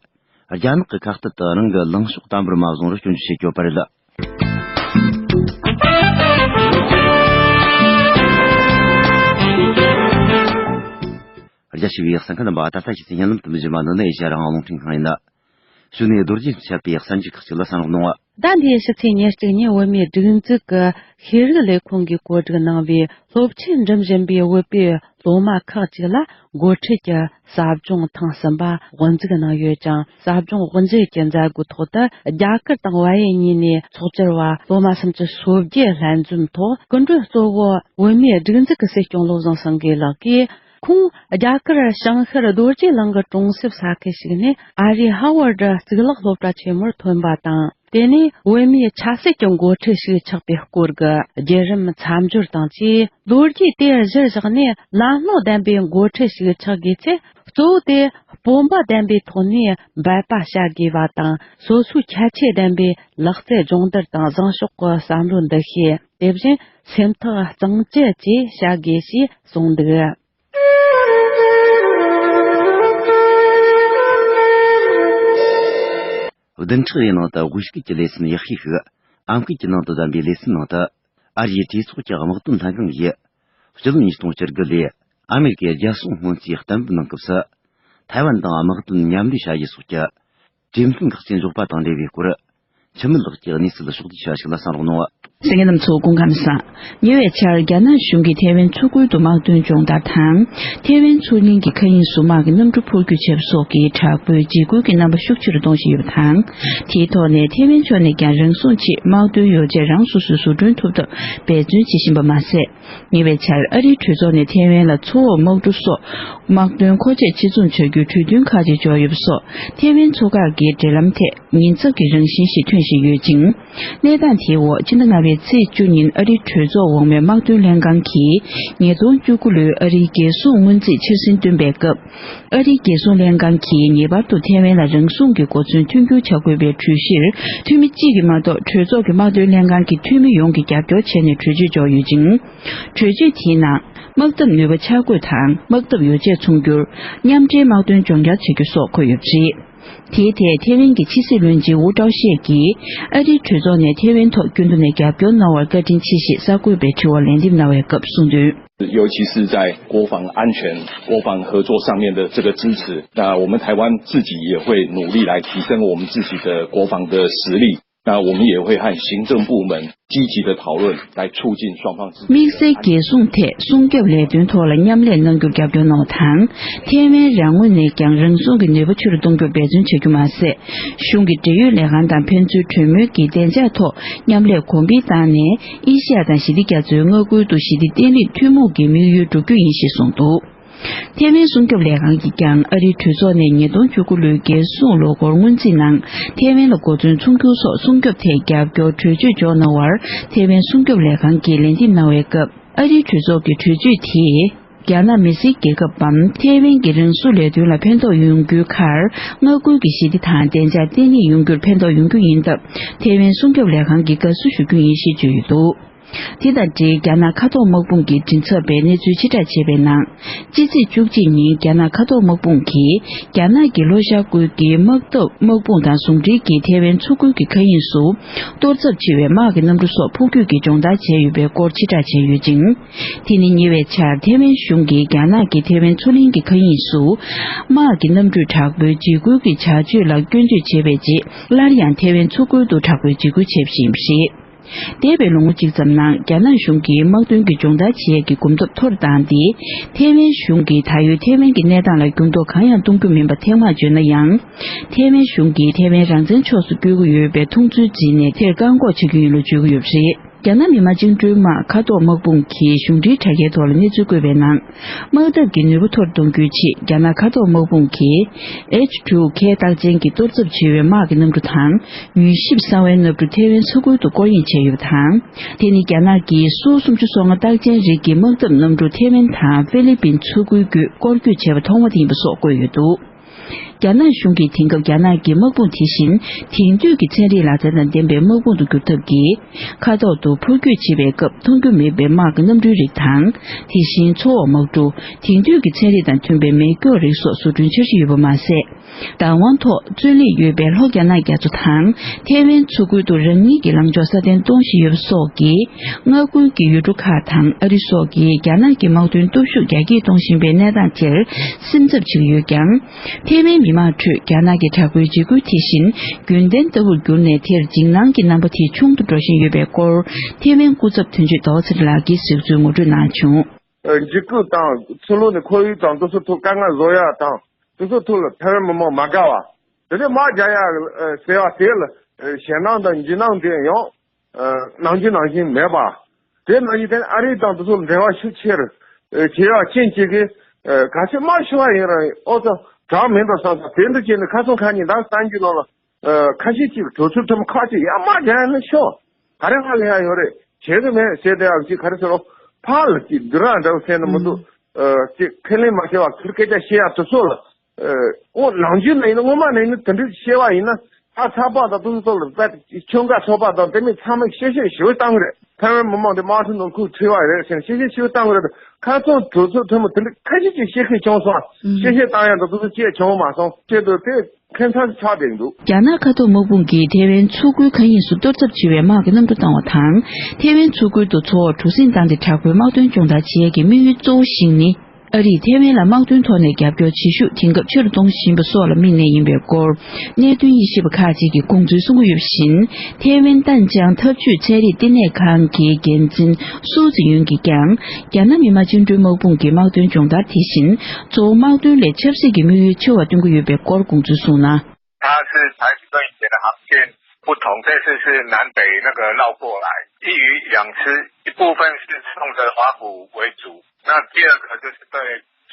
རྒྱ་ནག་གི་ཁ་གཏད་དུ་རང་གི་ལངས་ཕྱོགས་དམ་པོར་མ་བཟུང་བར་སྐྱོན་བརྗོད་བྱེད་ཀྱི་ཡོད་པ་རེད། རྒྱ་ཆེ་བའི་གསན་མཁན་རྣམ་པ། ད་ལྟ་ཁྱེད་ཚོས་ཉན་ལམ་དུ་མི་བཞིན་པ་འདི་ནི་ཨེ་ཤ་ཡ་རང་དབང་རླུང་འཕྲིན་ཁང་ཡིན། གཞུག་ནས་རྡོ་རྗེ་ཁྱབ་པའི་གསར་འགྱུར་ཁག་ཅིག་ལ་གསན་རོགས་གནང་། ཟླ་འདིའི་ཕྱི་ཚེས་ཉེར་གཅིག་ཉིན་བོད་མིའི་སྒྲིག་འཛུགས་ཀྱི་ཤེས་རིག་ལས་ཁུངས་ཀྱིས་བཀོད་སྒྲིག་གནང་བའི་སློབ་ཆེན་འགྲིམ་བཞིན་པའི་བོད་པའི་སློབ་མ་ཁག་ཅིག་ལ་འགོ་ཁྲིད་ཀྱི་ཟབ་སྦྱོང་ཐེངས་གསུམ་པ་དབུ་འཛུགས་གནང་ཡོད་ཅིང་། ཟབ་སྦྱོང་དབུ་འབྱེད་ཀྱི་མཛད་སྒོའི་ཐོག་ཏུ་རྒྱ་གར་དང་བལ་ཡུལ་གཉིས་ནས་ཚོགས་བཅར་བ་སློབ་མ་སུམ་ཅུ་སོ་བརྒྱད་ལྷན་འཛོམས་ཐོག་སྐུ་མགྲོན་གཙོ་བོ་བོད་མིའི་སྒྲིག་འཛུགས་ཀྱི་སྲིད་སྐྱོང་བློ་བཟང་སེང་གེ་ལགས་ཀྱིས། ཁོང་རྒྱ་གར་བྱང་ཤར་རྡོ་རྗེ་གླིང་གི་གྲོང་གསེབ་ས་ཁུལ་ཞིག་ནས་ཨ་རིའི་ཧ་ཝར་ཌི་གཙུག་ལག་སློབ་གྲྭ་ཆེན་མོར་ཐོན་པ་དང་། དེ་ནས་བོད་མིའི་ཆབ་སྲིད་ཀྱི་འགོ་ཁྲིད་ཞིག་ཆགས་པའི་སྐོར་གྱི་བརྒྱུད་རིམ་མཚམས་སྦྱོར་དང་བཅས། ལོ་རྒྱུས་དེ་གཞིར་བཞག་ནས་ལམ་ལྷོང་ལྡན་པའི་འགོ་ཁྲིད་ཞིག་ཆགས་དགོས་ཚེ། གཙོ་བོ་དེ་སྤོབས་པ་ལྡན་པའི་ཐོག་ནས་འབད་པ་བྱ་དགོས་པ་དང་། སོ་སོའི་ཁྱད་ཆོས་ལྡན་པའི་ལག་རྩལ་སྦྱོང་བརྡར་དང་། བཟང་ཕྱོགས་ཀྱི་བསམ་བློའི་འདུ་ཤེས། དེ་བཞིན་སེམས་ཐག་གཙང་བཅད་བཅས་བྱ་དགོས་ཞེས་གསུངས་འདུག། བདུན་ཕྲག་རེའི་ནང་དུ་དབུས་སྐད་ཀྱི་ལེ་ཚན་ཡག་ཤོས་ཤིག་ཨམ་སྐད་ཀྱི་ནང་དུ་བསྡམས་པའི་ལེ་ཚན་ནང་དུ། ཨ་རིའི་གྲོས་ཚོགས་ཀྱི་དམག་དོན་ལྷན་ཁང་གིས་སྤྱི་ལོ་ཉིས་སྟོང་བཅུ་དགུ་ལོའི་ཨ་མེ་རི་ཀའི་རྒྱལ་སྲུང་སྔོན་རྩིས་གཏན་འབེབས་གནང་སྐབས་སུ། ཐའེ་ཝན་དང་དམག་དོན་མཉམ་ལས་བྱ་ཡུལ་སོགས་ཀྱི་གྲོས་མཐུན་ཁག་ཅིག་འཇོག་པ་དང་འབྲེལ་བའི་སྐོར། འཆི་མེད་ལགས་ཀྱིས་གནས་ཚུལ་ཕྱོགས་བསྡུས་བྱས་པ་ཞིག་ལ་གསན་རོགས་གནང་། གསན་མཁན་རྣམ་ཚོ་སྐུ་ཁམས་བཟང་། ཉེ་བའི་ཆར་རྒྱ་ནག་གཞུང་གིས་ཐེ་ཝན་མཚོ་ཁུལ་དུ་དམག་དོན་སྦྱོང་བརྡར་དང་། ཐེ་ཝན་མཚོ་གླིང་གི་མཁའ་དབྱིངས་སུ་དམག་གི་གནམ་གྲུ་འཕུར་སྐྱོད་བྱས་པ་སོགས་ཀྱི་དྲག་པོའི་འཇིགས་སྐུལ་གྱི་རྣམ་པ་ཤུགས་ཆེ་རུ་གཏོང་བཞིན་ཡོད་པ་དང་། དེའི་ཐོག་ནས་ཐེ་ཝན་ཕྱོགས་ནས་ཀྱང་རང་སྲུང་ཆེད་དམག་དོན་ཡོ་བྱད་རང་སོ་སོས་བཟོ་སྐྲུན་ཐུབ་ཐབས་འབད་བརྩོན་བྱེད་བཞིན་པ་མ་ཟད། ཉེ་བའི་ཆར་ཨ་རིའི་གྲོས་ཚོགས་ནས་ཐེ་ཝན་ལ་མཚོ་འོག་དམག་གྲུ་སོགས་དམག་དོན་མཁོ་ཆས་ཕྱིར་ཚོང་བྱ་རྒྱུའི་གྲོས་མཐུན་ཁག་ཅིག་འཇོག་ཡོད་པ་སོགས་ཐེ་ཝན་མཚོ་འགག་གི་འབྲེལ་ལམ་ཐད་ཉེན་ཚབས་ཀྱི་རང་བཞིན་ཞིག་ཐོན་བཞིན་ཡོད་ཅིང་། གནས་སྟངས་དེའི་འོག་ཕྱི་ཟླ་ལྔ་པའི་ཚེས་བཅུ་ཉིན་ཨ་རིའི་གྲོས་ཚོགས་འོག་མའི་དམག་དོན་ལྷན་ཁང་གིས་ཉིས་སྟོང་བཅུ་དགུ་ལོའི་ཨ་རིའི་རྒྱལ་སྲུང་སྔོན་རྩིས་འཆར་ཟིན་བཏོན་པའི་སྐབས། ཨ་རིའི་རྒྱལ་སྲུང་ལྷན་ཁང་གིས་ངེས་པར་དུ་ཐེ་ཝན་ལ་རང་སྲུང་གི་གོ་མཚོན་མཐུན་འགྱུར་བྱ་དགོས་པའི་གྲོས་གཞིར་འཐུས་མི་གཅིག་གིས་མ་གཏོགས་གྲོས་ཚོགས་ཀྱི་དམག་དོན་ལྷན་ཁང་གི་འཐུས་མི་ཡོངས་ཀྱིས་རྒྱབ་སྐྱོར་བྱས་ནས་གྲོས་ཆོད་འཇོག་ཡོད་ཅིང་། གྲོས་ཆོད་དེའི་ནང་དམག་འཐབ་ནུས་པ་འཆར་འགོད་དང་དམག་འཐབ་ཡོ་བྱད་ཚོང་སྒྱུར། མཉམ་འབྲེལ་དམག་དོན་སྦྱོང་བརྡར་བྱ་རྒྱུ་སོགས་འཁོད་ཡོད་པ་རེད། དེའི་ཐད་ཐེ་ཝན་གྱི་ཕྱི་སྲིད་བློན་ཆེན་ཝུ་ཀྲའོ་ཤེ་གིས་ཨ་རིའི་གྲོས་ཚོགས་ནས་ཐེ་ཝན་ཐོག་རྒྱུན་དུ་ནས་རྒྱབ་སྐྱོར་གནང་བར་བཀའ་དྲིན་ཆེ་ཞེས་གསར་འགོད་པའི་དྲི་བར་ལན་འདེབས་གནང་བའི་སྐབས་གསུངས་དོན། 尤其是在国防安全、国防合作上面的这个支持，那我们台湾自己也会努力来提升我们自己的国防的实力。那我们也会和中国、美国、日本、韩国等国家的这个军事的合作，那我们台湾自己也会努力来提升我们自己的国防的实力。 དམིགས་བསལ་རྒྱལ་སྲུང་ཐད་སྲུང་སྐྱོབ་ལས་དོན་ཐོག་ལ་མཉམ་ལས་གནང་རྒྱུར་རྒྱབ་སྐྱོར་གནང་བ་དང་། ཐེ་ཝན་རང་ངོས་ནས་ཀྱང་རང་སྲུང་གི་ནུས་པ་ཆེ་རུ་གཏོང་རྒྱུར་འབད་བརྩོན་བྱ་རྒྱུ་མ་ཟད། གཞུང་གི་འབྲེལ་ཡོད་ལས་ཁང་དང་ཕན་ཚུན་གྲོས་མོལ་གྱིས་བདེ་འཇགས་ཐོག་མཉམ་ལས་གོང་འཕེལ་བཏང་ནས། ཨེ་ཤི་ཡ་དང་ཞི་བདེ་རྒྱ་མཚོའི་མངའ་ཁུལ་དུ་ཞི་བདེ་བརྟན་ལྷིང་ཐུན་མོང་གི་དམིགས་ཡུལ་བསྒྲུབ་རྒྱུ་ཡིན་ཞེས་གསུངས་འདུག། ཐེ་ཝན་སྲུང་སྐྱོབ་ལས་ཁང་གིས་ཀྱང་ཨ་རིའི་གྲོས་ཚོགས་ནས་ཉིས་སྟོང་བཅུ་དགུ་ལོའི་རྒྱལ་སྲུང་ལོ་འཁོར་སྔོན་རྩིས་ནང་ཐེ་ཝན་ལ་གོ་མཚོན་ཚོང་སྒྱུར་སོགས་སྲུང་སྐྱོབ་ཐད་རྒྱབ་སྐྱོར་གྲོས་ཆོད་འཇོག་གནང་བར་ཐེ་ཝན་སྲུང་སྐྱོབ་ལས་ཁང་གིས་ལན་འདེབས་གནང་བའི་སྐབས། ཨ་རིའི་གྲོས་ཚོགས་ཀྱི་གྲོས་ཆོད་དེས་རྒྱ་ནག་མི་སེར་རྒྱལ་ཁབ་བམ་ཐེ་ཝན་གྱི་རང་སྲུང་ལས་དོན་ལ་ཕན་ཐོགས་ཡོང་རྒྱུའི་ཁར། མངའ་ཁུལ་གྱི་ཞི་བདེ་དང་བདེ་འཇགས་བརྟན་ལྷིང་ཡོང་རྒྱུར་ཕན་ཐོགས་ཡོང་རྒྱུ་ཡིན་སྟབས། ཐེ་ཝན་སྲུང་སྐྱོབ་ལས་ཁང་གིས་དགའ་བསུ་ཞུ་རྒྱུ་ཡིན་ཞེས་བརྗོད་ཡོད་འདུག། དེ་དང་འབྲེལ་རྒྱ་ནག་མཁའ་ཐོག་དམག་དཔུང་གི་མགྲིན་ཚབ་པས་གནས་ཚུལ་ཕྱིར་བསྒྲགས་བྱས་པའི་ནང་། ཕྱི་ཚེས་བཅུ་གཅིག་ཉིན་རྒྱ་ནག་མཁའ་ཐོག་དམག་དཔུང་གིས་རྒྱ་ནག་གི་ལྷོ་ཤར་ཁུལ་གྱི་དམག་འཐབ་དམག་དཔུང་དང་ཟུང་འབྲེལ་གྱིས་ཐེ་ཝན་མཚོ་ཁུལ་གྱི་མཁའ་དབྱིངས་སུ་གཏོར་ཚབས་ཆེ་བའི་དམག་གི་གནམ་གྲུ་སོགས་འཕུར་སྐྱོད་ཀྱིས་སྦྱོང་བརྡར་བྱས་ཡོད་པའི་སྐོར་ཕྱིར་བསྒྲགས་བྱས་ཡོད་ཅིང་། དེ་ནི་ཉེ་བའི་ཆར་ཐེ་ཝན་གཞུང་གིས་རྒྱ་ནག་གིས་ཐེ་ཝན་མཚོ་གླིང་གི་མཁའ་དབྱིངས་སུ་དམག་གི་གནམ་གྲུས་དྲག་པོའི་འཇིགས་སྐུལ་གྱི་བྱ་སྤྱོད་ལ་སྐྱོན་བརྗོད་བྱས་པའི་རྗེས། སླར་ཡང་ཐེ་ཝན་མཚོ་ཁུལ་དུ་དྲག་པོའི་འཇིགས་སྐུལ་བྱས་པ་ཞིག་ཡིན་པ་རེད། འདས་པའི་ལོ་ངོ་གཅིག་ཙམ་ནང་རྒྱ་ནག་གཞུང་གིས་དམག་དོན་གྱི་སྦྱོང་བརྡར་བྱེད་ཡས་ཀྱི་གོམ་སྟབས་མཐོ་རུ་བཏང་སྟེ། ཐེ་ཝན་གཞུང་གིས་ད་ཡོད་ཐེ་ཝན་གྱི་གནས་སྟངས་ལ་འགྱུར་ལྡོག་གང་ཡང་གཏོང་རྒྱུ་མིན་པ་ཐེངས་མང་བརྗོད་ན་ཡང་། ཐེ་ཝན་གཞུང་གིས་ཐེ་ཝན་རང་བཙན་ཕྱོགས་སུ་བསྐྱོད་ཀྱི་ཡོད་པའི་མཐོང་ཚུལ་བརྩིས་ནས་དེར་བཀག་འགོག་བྱེད་ཀྱི་ཡིན་ལུགས་བརྗོད་ཀྱི་ཡོད་པ་རེད། རྒྱ་ནག་མི་དམངས་བཅིངས་འགྲོལ་དམག་མཁའ་ཐོག་དམག་དཔུང་གིས་གཞུང་འབྲེལ་དྲ་རྒྱའི་ཐོག་ལ་གནས་ཚུལ་བཀོད་པའི་ནང་། དམག་འཐབ་ཀྱི་ནུས་པ་མཐོ་རུ་གཏོང་རྒྱུའི་ཆེད་རྒྱ་ནག་མཁའ་ཐོག་དམག་དཔུང་གིས་ཨེཆ་ཊུ་ཁེ་རྟགས་ཅན་གྱི་གཏོར་ཚབས་ཆེ་བའི་དམག་གི་གནམ་གྲུ་དང་། མྱུལ་ཞིབ་གསང་བའི་གནམ་གྲུ་ཐེ་ཝན་མཚོ་ཁུལ་དུ་སྐོར་གཡེང་བྱས་ཡོད་པ་དང་། དེ་ནི་རྒྱ་ནག་གིས་སུ་སུམ་ཅུ་སོ་ལྔ་རྟགས་ཅན་རིགས་ཀྱི་དམག་འཐབ་གནམ་གྲུ་ཐེ་ཝན་དང་ཧྥི་ལི་པིན་མཚོ་ཁུལ་བརྒྱུད་སྐོར་སྐྱོད་བྱས་པ་ཐོག་མ་དེ་ཡིན་པ་སོགས་བཀོད་ཡོད་འདུག། རྒྱ་ནག་གཞུང་གིས་དེང་སྐབས་རྒྱ་ནག་གི་དམག་དཔུང་དེ་བཞིན་དེང་དུས་ཀྱི་ཚན་རིག་ལག་རྩལ་དང་ལྡན་པའི་དམག་དཔུང་དུ་འགྱུར་ཐབས་ཀྱིས། མཁའ་ཐོག་ཏུ་འཕུར་སྐྱོད་བྱེད་པའི་སྐབས་མཐོང་རྒྱུ་མེད་པའི་དམག་གི་གནམ་གྲུའི་རིགས་དང་། དེ་བཞིན་མཚོ་འོག་དམག་གྲུ། དེང་དུས་ཀྱི་ཚན་རིག་དང་མཐུན་པའི་མེ་སྒྱོགས་རིགས་སོགས་བཟོ་སྐྲུན་འཆར་གཞི་ཡོད་པ་མ་ཟད། བདག་དབང་ཐོག་རྩོད་ལེན་ཡོད་པའི་ལྷོ་རྒྱ་ནག་རྒྱ་མཚོ་དང་། ཐེ་ཝན་མཚོ་ཁུལ་དུ་རང་ཉིད་ཀྱི་ལངས་ཕྱོགས་སྲ་བརྟན་གཏོང་བཞིན་ཡོད་པ་སོགས་ཀྱིས། མངའ་ཁུལ་གྱི་ཡུལ་གྲུ་ཁག་དང་ཨ་རི་སོགས་ཀྱིས་རྒྱ་ནག་གི་དམག་དོན་སྟོབས་ཤུགས་རྒྱ་སྐྱེད་གཏོང་བཞིན་པའི་གནས་སྟངས་དེར་སེམས་འཚབ་བྱེད་ཀྱི་ཡོད་ཀྱང་། ཐེ་ཝན་མི་མང་ཁྲོད་རྒྱ་ནག་གི་དྲག་པོའི་འཇིགས་སྐུལ་དེ་བཞིན་རྒྱུན་ལྡན་ལྟ་བུར་གྱུར་ནས། དེར་འཇིགས་སྣང་གི་རྣམ་པ་དེ་ཆུང་དུ་འགྲོ་བཞིན་ཡོད་པའི་སྐོར། ཐེ་ཝན་སྐུ་ཚབ་དོན་གཅོད་ཟླ་བ་ཚེ་རིང་ལགས་ཀྱིས་གཟིགས་ཚུལ་ངོ་སྤྲོད་གནང་བྱུང་། འཇིགས་སྐུལ་དང་། ཚུར་ལོག་ནས་ཁོར་ཡུག་དང་དེ་ཚོ་ཐོག་དཀའ་ངལ་བཟོ་ཡ་དང་། དེ་ཚོ་ཐོག་ལ་ཐེ་ཝན་མི་མང་མ་དགའ་བ། དེ་ནས་དམག་རྒྱག་ཡ་ཟེར་བ་དེ་ལ་ཞེད་སྣང་དང་འཇིགས་སྣང་དེ་ཡང་། ནང་བཞིན་ནང་བཞིན་མེད་པ། དེ་ནང་བཞིན་དེ་ནི་ཨ་རི་དང་དེ་ཚོ་འབྲེལ་བ་ཤུགས་ཆེར་བྱེད་ཡག་རྐྱེན་གཅིག་གིས། གལ་སྲིད་དམག་ཤི་བ་ཡིན་རུང་ཨོ་ཙམ་དྲག་མིན་པ་བསམ་ཙང་དེ་འདྲ་བྱས་ནས་ཁ་སང་ཁ་ཉིན་ཟླ་གསུམ་གྱི་ནང་ལ་ཁ་ཤས་ཀྱིས་གྲོས་ཚོགས་ཐུན་མོང་ཁག་ཅིག་ཡར་དམག་རྒྱག་ཡ་ནི་ཤོག་ག་རེ་ཧ་ལས་ཡ་ཡོད་རེད། བྱེད་གི་མེད་ཟེར་བསྡད་ཡག་ཅིག་ག་རེ་ཟེར་རོ། ཕར་ལ་ཅིག་འདི་ར་འདྲ་བོ་ཟེར་ནི་མི་འདུག། ཅིག་ཁས་ལེན་མ་བྱས་པ་ཁུར་སྐད་ཆ་བཤད་ཡ་དེ་ཚོ་ལ། ཨོ་ནང་རྒྱུན་ནས་ཡིན་ན་སྔོན་མ་ནས་ཡིན་ན་དེ་འདྲའི་བཤད་པ་ཡིན་ན་ཨ་ཚགས་པར་དང་དེ་ཚོ་ལ་དཔེ་ཁྱོད་འགའ་ཚོགས་པ་དང་དེ་མིན་ཚང་མས་གཤེ་གཤེ་ཞེ་པོ་བཏང་གི་རེད། ཐའེ་ཝན་མི་མང་དེ་དམག་འཁྲུག་ནང་ཁུག་ཁྲིད་པ་རེད་ཟེར་གཤེ་གཤེ་ཞེ་པོ་བཏང་གི་རེད། ཁ་སང་གྲོས་ཚོགས་ཐུན་མོང་དེ་འདྲ་ཁ་ཤས་ཀྱིས་བཤད་མཁན་བྱུང་སོང་། གཤེ་གཤེ་བཏང་ཡ་དང་དེ་ཚོ་བྱས་བྱུང་མ་སོང་། ཆེད་དུ་དེ་ཁྱད་མཚར་ཆགས་བསྡད་འདུག། རྒྱ་ནག་མཁའ་ཐོག་དམག་དཔུང་གིས་ཐའེ་ཝན་མཚོ་ཁུལ་མཁའ་དབྱིངས་སུ་གཏོར་ཚབས་ཆེ་བའི་དམག་གི་གནམ་གྲུ་བཏང་བ་དང་། ཐའེ་ཝན་མཚོ་ཁུལ་དུ་མཚོ་འོག་གྲུ་གཟིངས་བཏང་སྟེ་དྲག་པོའི་དམག་དོན་སྦྱོང་བརྡར་བྱེད་ཡས་ཀྱི་དམིགས་ཡུལ་གཙོ་བོ་ཞིག་ནི། ཨ་རིས་ཐེ་ཝན་ལ་དམག་དོན་ཐོག་ནས་རྒྱབ་སྐྱོར་བྱེད་ཤུགས་དེང་སྐབས་ཆེ་རུ་གཏོང་བཞིན་པ་སོགས་ལ་དམིགས་ནས་ཡིན་པའི་སྐོར། གནད་དོན་དབྱེ་ཞིབ་པ་ཁག་ཅིག་གིས་དགོངས་ཚུལ་གསུང་གི་ཡོད་པ་བཞིན། ཐེ་ཝན་ཏན་ཅང་འཐབ་ཇུས་ཚན་རིག་བསྟི་གནས་ཁང་གི་འགན་འཛིན་སུའུ་ཙི་ཡུན་གྱིས་ཀྱང་། རྒྱ་ནག་མི་དམངས་བཅིངས་འགྲོལ་དམག་དཔུང་གི་དམག་དོན་སྦྱོང་བརྡར་དེ་བཞིན། གཙོ་བོ་དམག་དོན་ལས་ཆབ་སྲིད་ཀྱི་དམིགས་ཡུལ་ཆེ་བ་སྟོན་གྱི་ཡོད་པའི་སྐོར་དགོངས་ཚུལ་གསུངས་ན། 它是采取更远的航线不同，这次是南北那个绕过来，一鱼两吃，一部分是冲着华府为主，那第二个就是对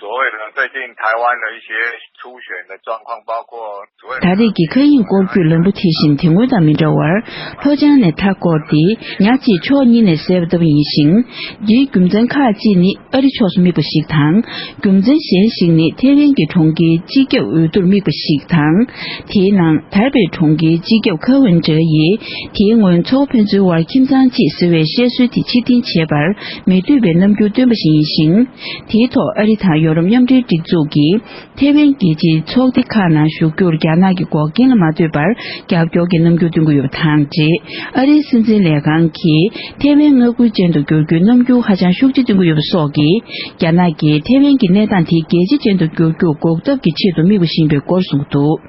所谓的最近台湾的一些初选的状况，包括所谓的 ད་རེས་ཀྱི་མཁའ་དབྱིངས་སྐོར་སྐྱོད་ལམ་བུ་དེ་བཞིན་དེ་སྔོན་དང་མི་འདྲ་བར། ལྷོ་བྱང་ནས་མཐའ་བསྐོར་ཏེ། ཉག་གཅིག་ཕྱོགས་གཉིས་ནས་བསལ་བ་ལྟ་བུ་ཡིན་ཞིང་། འདིའི་རྒྱུ་མཚན་ཁག་ཅིག་ནི་ཨ་རི་ཕྱོགས་སུ་དམིགས་པ་ཞིག་དང་། རྒྱུ་མཚན་གཞན་ཞིག་ནི་ཐེ་ཝན་གྱི་གྲོང་ཁྱེར་སྤྱི་ཁྱབ་འོས་བསྡུར་དམིགས་པ་ཞིག་དང་། དེའི་ནང་ཐའེ་པེ་གྲོང་ཁྱེར་སྤྱི་ཁྱབ་ཁ་ཝུན་ཀྲེ་ཡིས་དེའི་སྔོན་ཚོགས་ཕན་ཚུན་དབར་ཁྱིམ་ཚང་གཅིག་ཟེར་བའི་བཤད་སྲོལ་དེ་ཕྱིར་འཐེན་བྱས་པར་མི་འདོད་པའི་རྣམ་འགྱུར་སྟོན་པ་ཞིག་ཡིན་ཞིང་། དེའི་ཐོག་ཨ་རི་དང་ཡོ་རོབ་མཉམ་འབྲེལ་སྒྲིག་འཛུགས་ཀྱིས། ཐེ་ཝན་རྒྱལ་སྤྱིའི་ཚོགས་སྡེ་ཁག་ནང་ཞུགས་རྒྱུར་རྒྱ་ནག་གི་འགོག་རྐྱེན་ལ་མ་ལྟོས་པར་རྒྱབ་སྐྱོར་གྱི་རྣམ་འགྱུར་སྟོན་གྱི་ཡོད་པ་དང་འབྲེལ། ཨ་རིའི་སྲིད་འཛིན་ལས་ཁང་གིས་ཐེ་ཝན་མངའ་ཁུལ་ཅན་དུ་བསྒྱུར་རྒྱུའི་རྣམ་འགྱུར་ཧ་ཅང་ཤུགས་ཆེ་སྟོན་གྱི་ཡོད་པ་སོགས་ཀྱིས། རྒྱ་ནག་གིས་ཐེ་ཝན་གྱི་གནས་སྟངས་དེ་རྒྱལ་སྤྱི་ཅན་དུ་བསྒྱུར་རྒྱུ་འགོག་ཐབས་ཀྱི་ཆེད་དུ་དམིགས་པ་ཞིག་ཡིན་པའི་སྐོར་གསུངས་འདུག་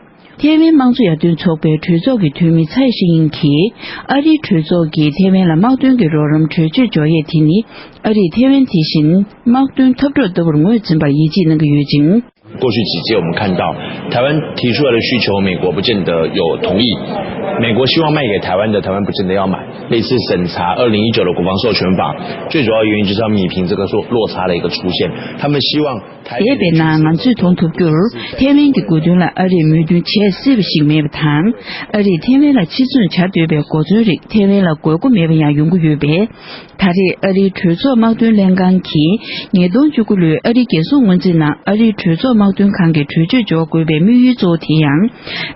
ཐེ་ཝན་དམངས་གཙོ་ཡར་ཐོན་ཚོགས་པའི་གྲོས་ཚོགས་ཀྱི་འཐུས་མི་ཚའེ་ཤིང་ཡིང་གིས། ཨ་རིའི་གྲོས་ཚོགས་ཀྱིས་ཐེ་ཝན་ལ་དམག་དོན་གྱི་རོགས་རམ་གྲོས་ཆོད་འཇོག་ཡས་དེ་ནི། ཨ་རིས་ཐེ་ཝན་དེ་བཞིན་དམག་དོན་འཐབ་གྲོགས་ལྟ་བུར་ངོས་འཛིན་པར་ཡིད་ཆེས་གནང་གི་ཡོད་ཅིང་། 过去几届我们看到，台湾提出来的需求，美国不见得有同意。美国希望卖给台湾的，台湾不见得要买。类似审查二零一九的国防授权法，最主要原因就是要弥平这个落落差的一个出现。他们希望台美的 འདས་པའི་ནང་ང་ཚོས་མཐོང་ཐུབ་རྒྱུར། ཐའེ་ཝན་གྱི་དགོས་འདུན་ལ་ཨ་རིས་མོས་མཐུན་བྱེད་སྲིད་པ་ཞིག་མེད་པ་དང་། ཨ་རིས་ཐའེ་ཝན་ལ་ཕྱིར་ཚོང་བྱ་འདོད་པའི་གོ་མཚོན་རིགས་ཐའེ་ཝན་ལ་དགོས་མཁོ་མེད་པ་ཡང་ཡོང་གི་ཡོད་པས། ད་རེས་ཨ་རིའི་གྲོས་ཚོགས་དམག་དོན་ལྷན་ཁང་གིས་ཉིས་སྟོང་བཅུ་དགུ་ལོའི་ཨ་རིའི་རྒྱལ་སྲུང་སྔོན་རྩིས་ནང་ཨ་རིའི་གྲོས་ཚོགས་དམག་དོན་ཁང་གིས་གྲོས་ཆོད་འཇོག་དགོས་པའི་དམིགས་ཡུལ་གཙོ་བོ་དེ་ཡང་།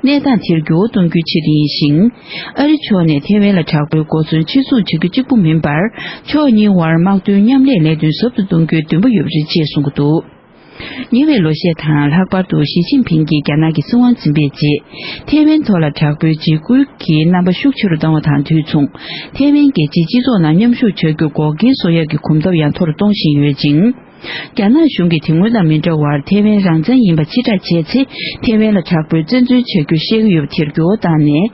གནས་སྟངས་དེར་འགྱུར་བ་གཏོང་རྒྱུའི་ཆེད་དུ་ཡིན་ཞིང་། ཨ་རི་ཕྱོགས་ནས་ཐའེ་ཝན་ལ་དྲག་པོའི་གོ་མཚོན་ཕྱིར་ཚོང་བྱ་རྒྱུ་གཅིག་པུ་མིན་པར། ཕྱོགས་གཉིས་དབར་དམག་དོན་མཉམ་ལས་ལས་དོན་ཟབ་ཏུ་གཏོང་རྒྱུའི་འདུན་པ་ཡོད་པ་རེད་ཅེས་གསུངས་ཀྱི་འདུག་ཉེ་བའི་ལོ་ཤས་དང་ལྷག་པར་དུ་ཞི་ཅིན་ཕིང་གིས་རྒྱ་ནག་གི་སྲིད་དབང་འཛིན་པའི་རྗེས། ཐའེ་ཝན་ཐོག་ལ་དྲག་པོའི་འཇིགས་སྐུལ་གྱི་རྣམ་པ་ཤུགས་ཆེ་རུ་བཏང་བ་དང་དུས་མཚུངས། ཐའེ་ཝན་རྒྱལ་སྤྱིའི་སྤྱི་ཚོགས་ནང་མཉམ་ཞུགས་བྱ་རྒྱུར་འགོག་རྐྱེན་བཟོ་ཡག་གི་གོམ་སྟབས་ཡང་མཐོ་རུ་གཏོང་བཞིན་ཡོད་ཅིང་། རྒྱ་ནག་གཞུང་གིས་དེ་སྔོན་དང་མི་འདྲ་བར་ཐའེ་ཝན་རང་བཙན་ཡིན་པ་ཕྱིར་བསྒྲགས་བྱས་ཚེ། ཐའེ་ཝན་ལ་དྲག་པོའི་བཙན་འཛུལ་བྱ་རྒྱུ་བཤད་ཀྱི་ཡོད་པ་དེར་འགྱུར་བ་བཏང་ནས།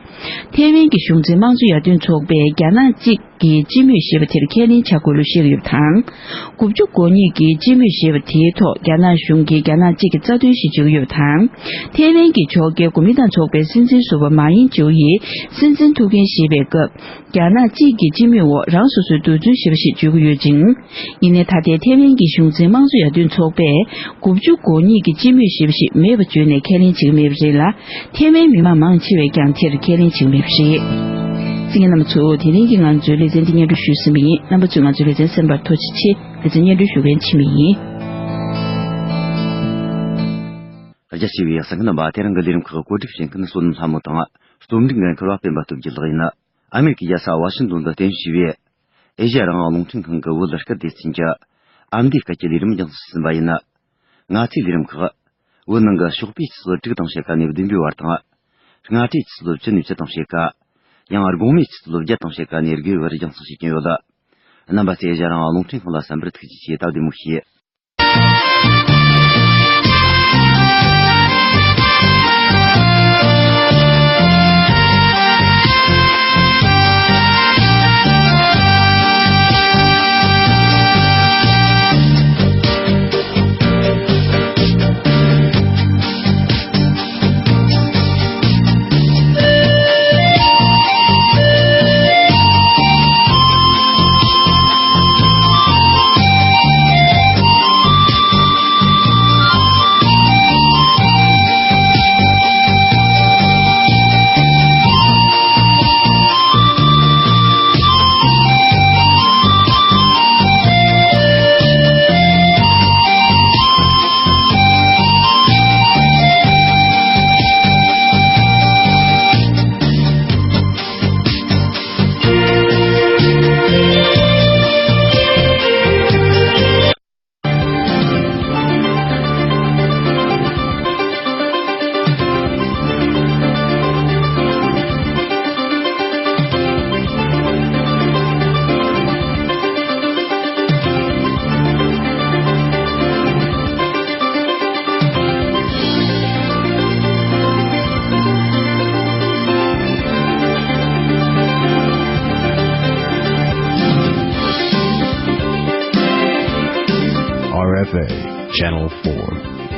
ཐའེ་ཝན་གྱི་གཞུང་འཛིན་དམངས་གཙོ་ཡར་ཐོན་ཚོགས་པས་རྒྱ་ནག་གཅིག་གི་སྤྱི་མོས་ཞེས་པ་དེར་ཁས་ལེན་བྱ་དགོས་ལུགས་བཤད་ཀྱི་ཡོད་པ་དང་། དགུ་བཅུ་གོ་གཉིས་ཀྱི་སྤྱི་མོས་ཞེས་པ་དེའི་ཐོག་རྒྱ་ནག་གཞུང་གིས་རྒྱ་ནག་གཅིག་གི་རྩ་དོན་ཞིག་བརྗོད་ཀྱི་ཡོད་པ་དང་། ཐའེ་ཝན་གྱི་ཕྱོགས་འགལ་གོ་མིན་ཏང་ཚོགས་པའི་སྲིད་འཛིན་ཟུར་པ་མ་ཡིན་ཅིའུ་ཡིས་སྲིད་འཛིན་ཐུགས་འགན་བཞེས་པའི་སྐབས། རྒྱ་ནག་གཅིག་གི་སྤྱི་མོས་འོག་རང་སོ་སོའི་འདོད་བརྩོན་ཞེས་པ་ཞིག་བརྗོད་ཀྱི་ཡོད་ཅིང་། ཡིན་ནའི་ད་ལྟའི་ཐའེ་ཝན་གྱི་གཞུང་འཛིན་དམངས་གཙོ་ཡར་ཐོན་ཚོགས་པས་དགུ་བཅུ་གོ་གཉིས་ཀྱི་སྤྱི་མོས་ཞེས་པ་ཞིག་མེད་པ་བརྗོད་ནས་ཁས་ལེན་བྱེད་ཀྱི་མེད་པ་རེད་ལ། ཐའེ་ཝན་མི་མང་མང་ཆེ་བས་ཀྱང་དེར་ཁས་ལེན་བྱེད་ཀྱི་མེད་པ་རེད། གསན་མཁན་རྣམ་པ་ཚོ། དེ་རིང་གི་ང་ཚོའི་ལེ་ཚན་འདི་སྙན་སྒྲོན་ཞུས་ཟིན་པ་ཡིན། རྣམ་པ་ཚོས་ང་ཚོའི་ལེ་ཚན་གསན་པར་ཐུགས་རྗེ་ཆེ། ལེ་ཚན་སྙན་སྒྲོན་ཞུ་མཁན་འཆི་མེད་ཡིན། རྒྱ་ཆེ་བའི་གསན་མཁན་རྣམ་པ། དེ་རིང་གི་ལས་རིམ་ཁག་གོ་སྒྲིག་བྱེད་མཁན་བསོད་ནམས་ལྷ་མོ་དང་། རྩོམ་སྒྲིག་འགན་འཁུར་བ་སྤེན་པ་སྟོབས་རྒྱལ་ལགས་ཡིན། ཨ་མེ་རི་ཀའི་རྒྱལ་ས་ཝ་ཤིང་ཏོན་དུ་རྟེན་གཞི་བྱས་པའི་ཨེ་ཤ་ཡ་རང་དབང་རླུང་འཕྲིན་ཁང་གི་བོད་སྐད་སྡེ་ཚན་གྱི་ཨ་མདོའི་སྐད་ཀྱི་ལས་རིམ་རྒྱང་སྲིང་ཟིན་པ་ཡིན། ང་ཚོའི་ལས་རིམ་ཁག་བོད་ནང་གི་ཞོགས་པའི་ཆུ་ཚོད་དྲུག་དང་ཕྱེད་ཀ་ནས་བདུན་པའི་བར་དང་། སྔ་དྲོའི་ཆུ་ཚོད་བཅུ་ནས་བཅུ་དང་ཕྱེད་ཀ། ཡང་དགོང་མོའི་ཆུ་ཚོད་བརྒྱད་དང་ཕྱེད་ཀ་ནས་དགུའི་བར་རྒྱང་སྲིང་བྱེད་ཀྱིན་ཡོད། རྣམ་པ་ཚོས་ཨེ་ཤ་ཡ་རང་དབང་རླུང་འཕྲིན་ཁང་ལ་གསན་པར་ཐུགས་རྗེ་ཆེ། སྟབས་བདེ་མོ་བྱོས། Bay, Channel four.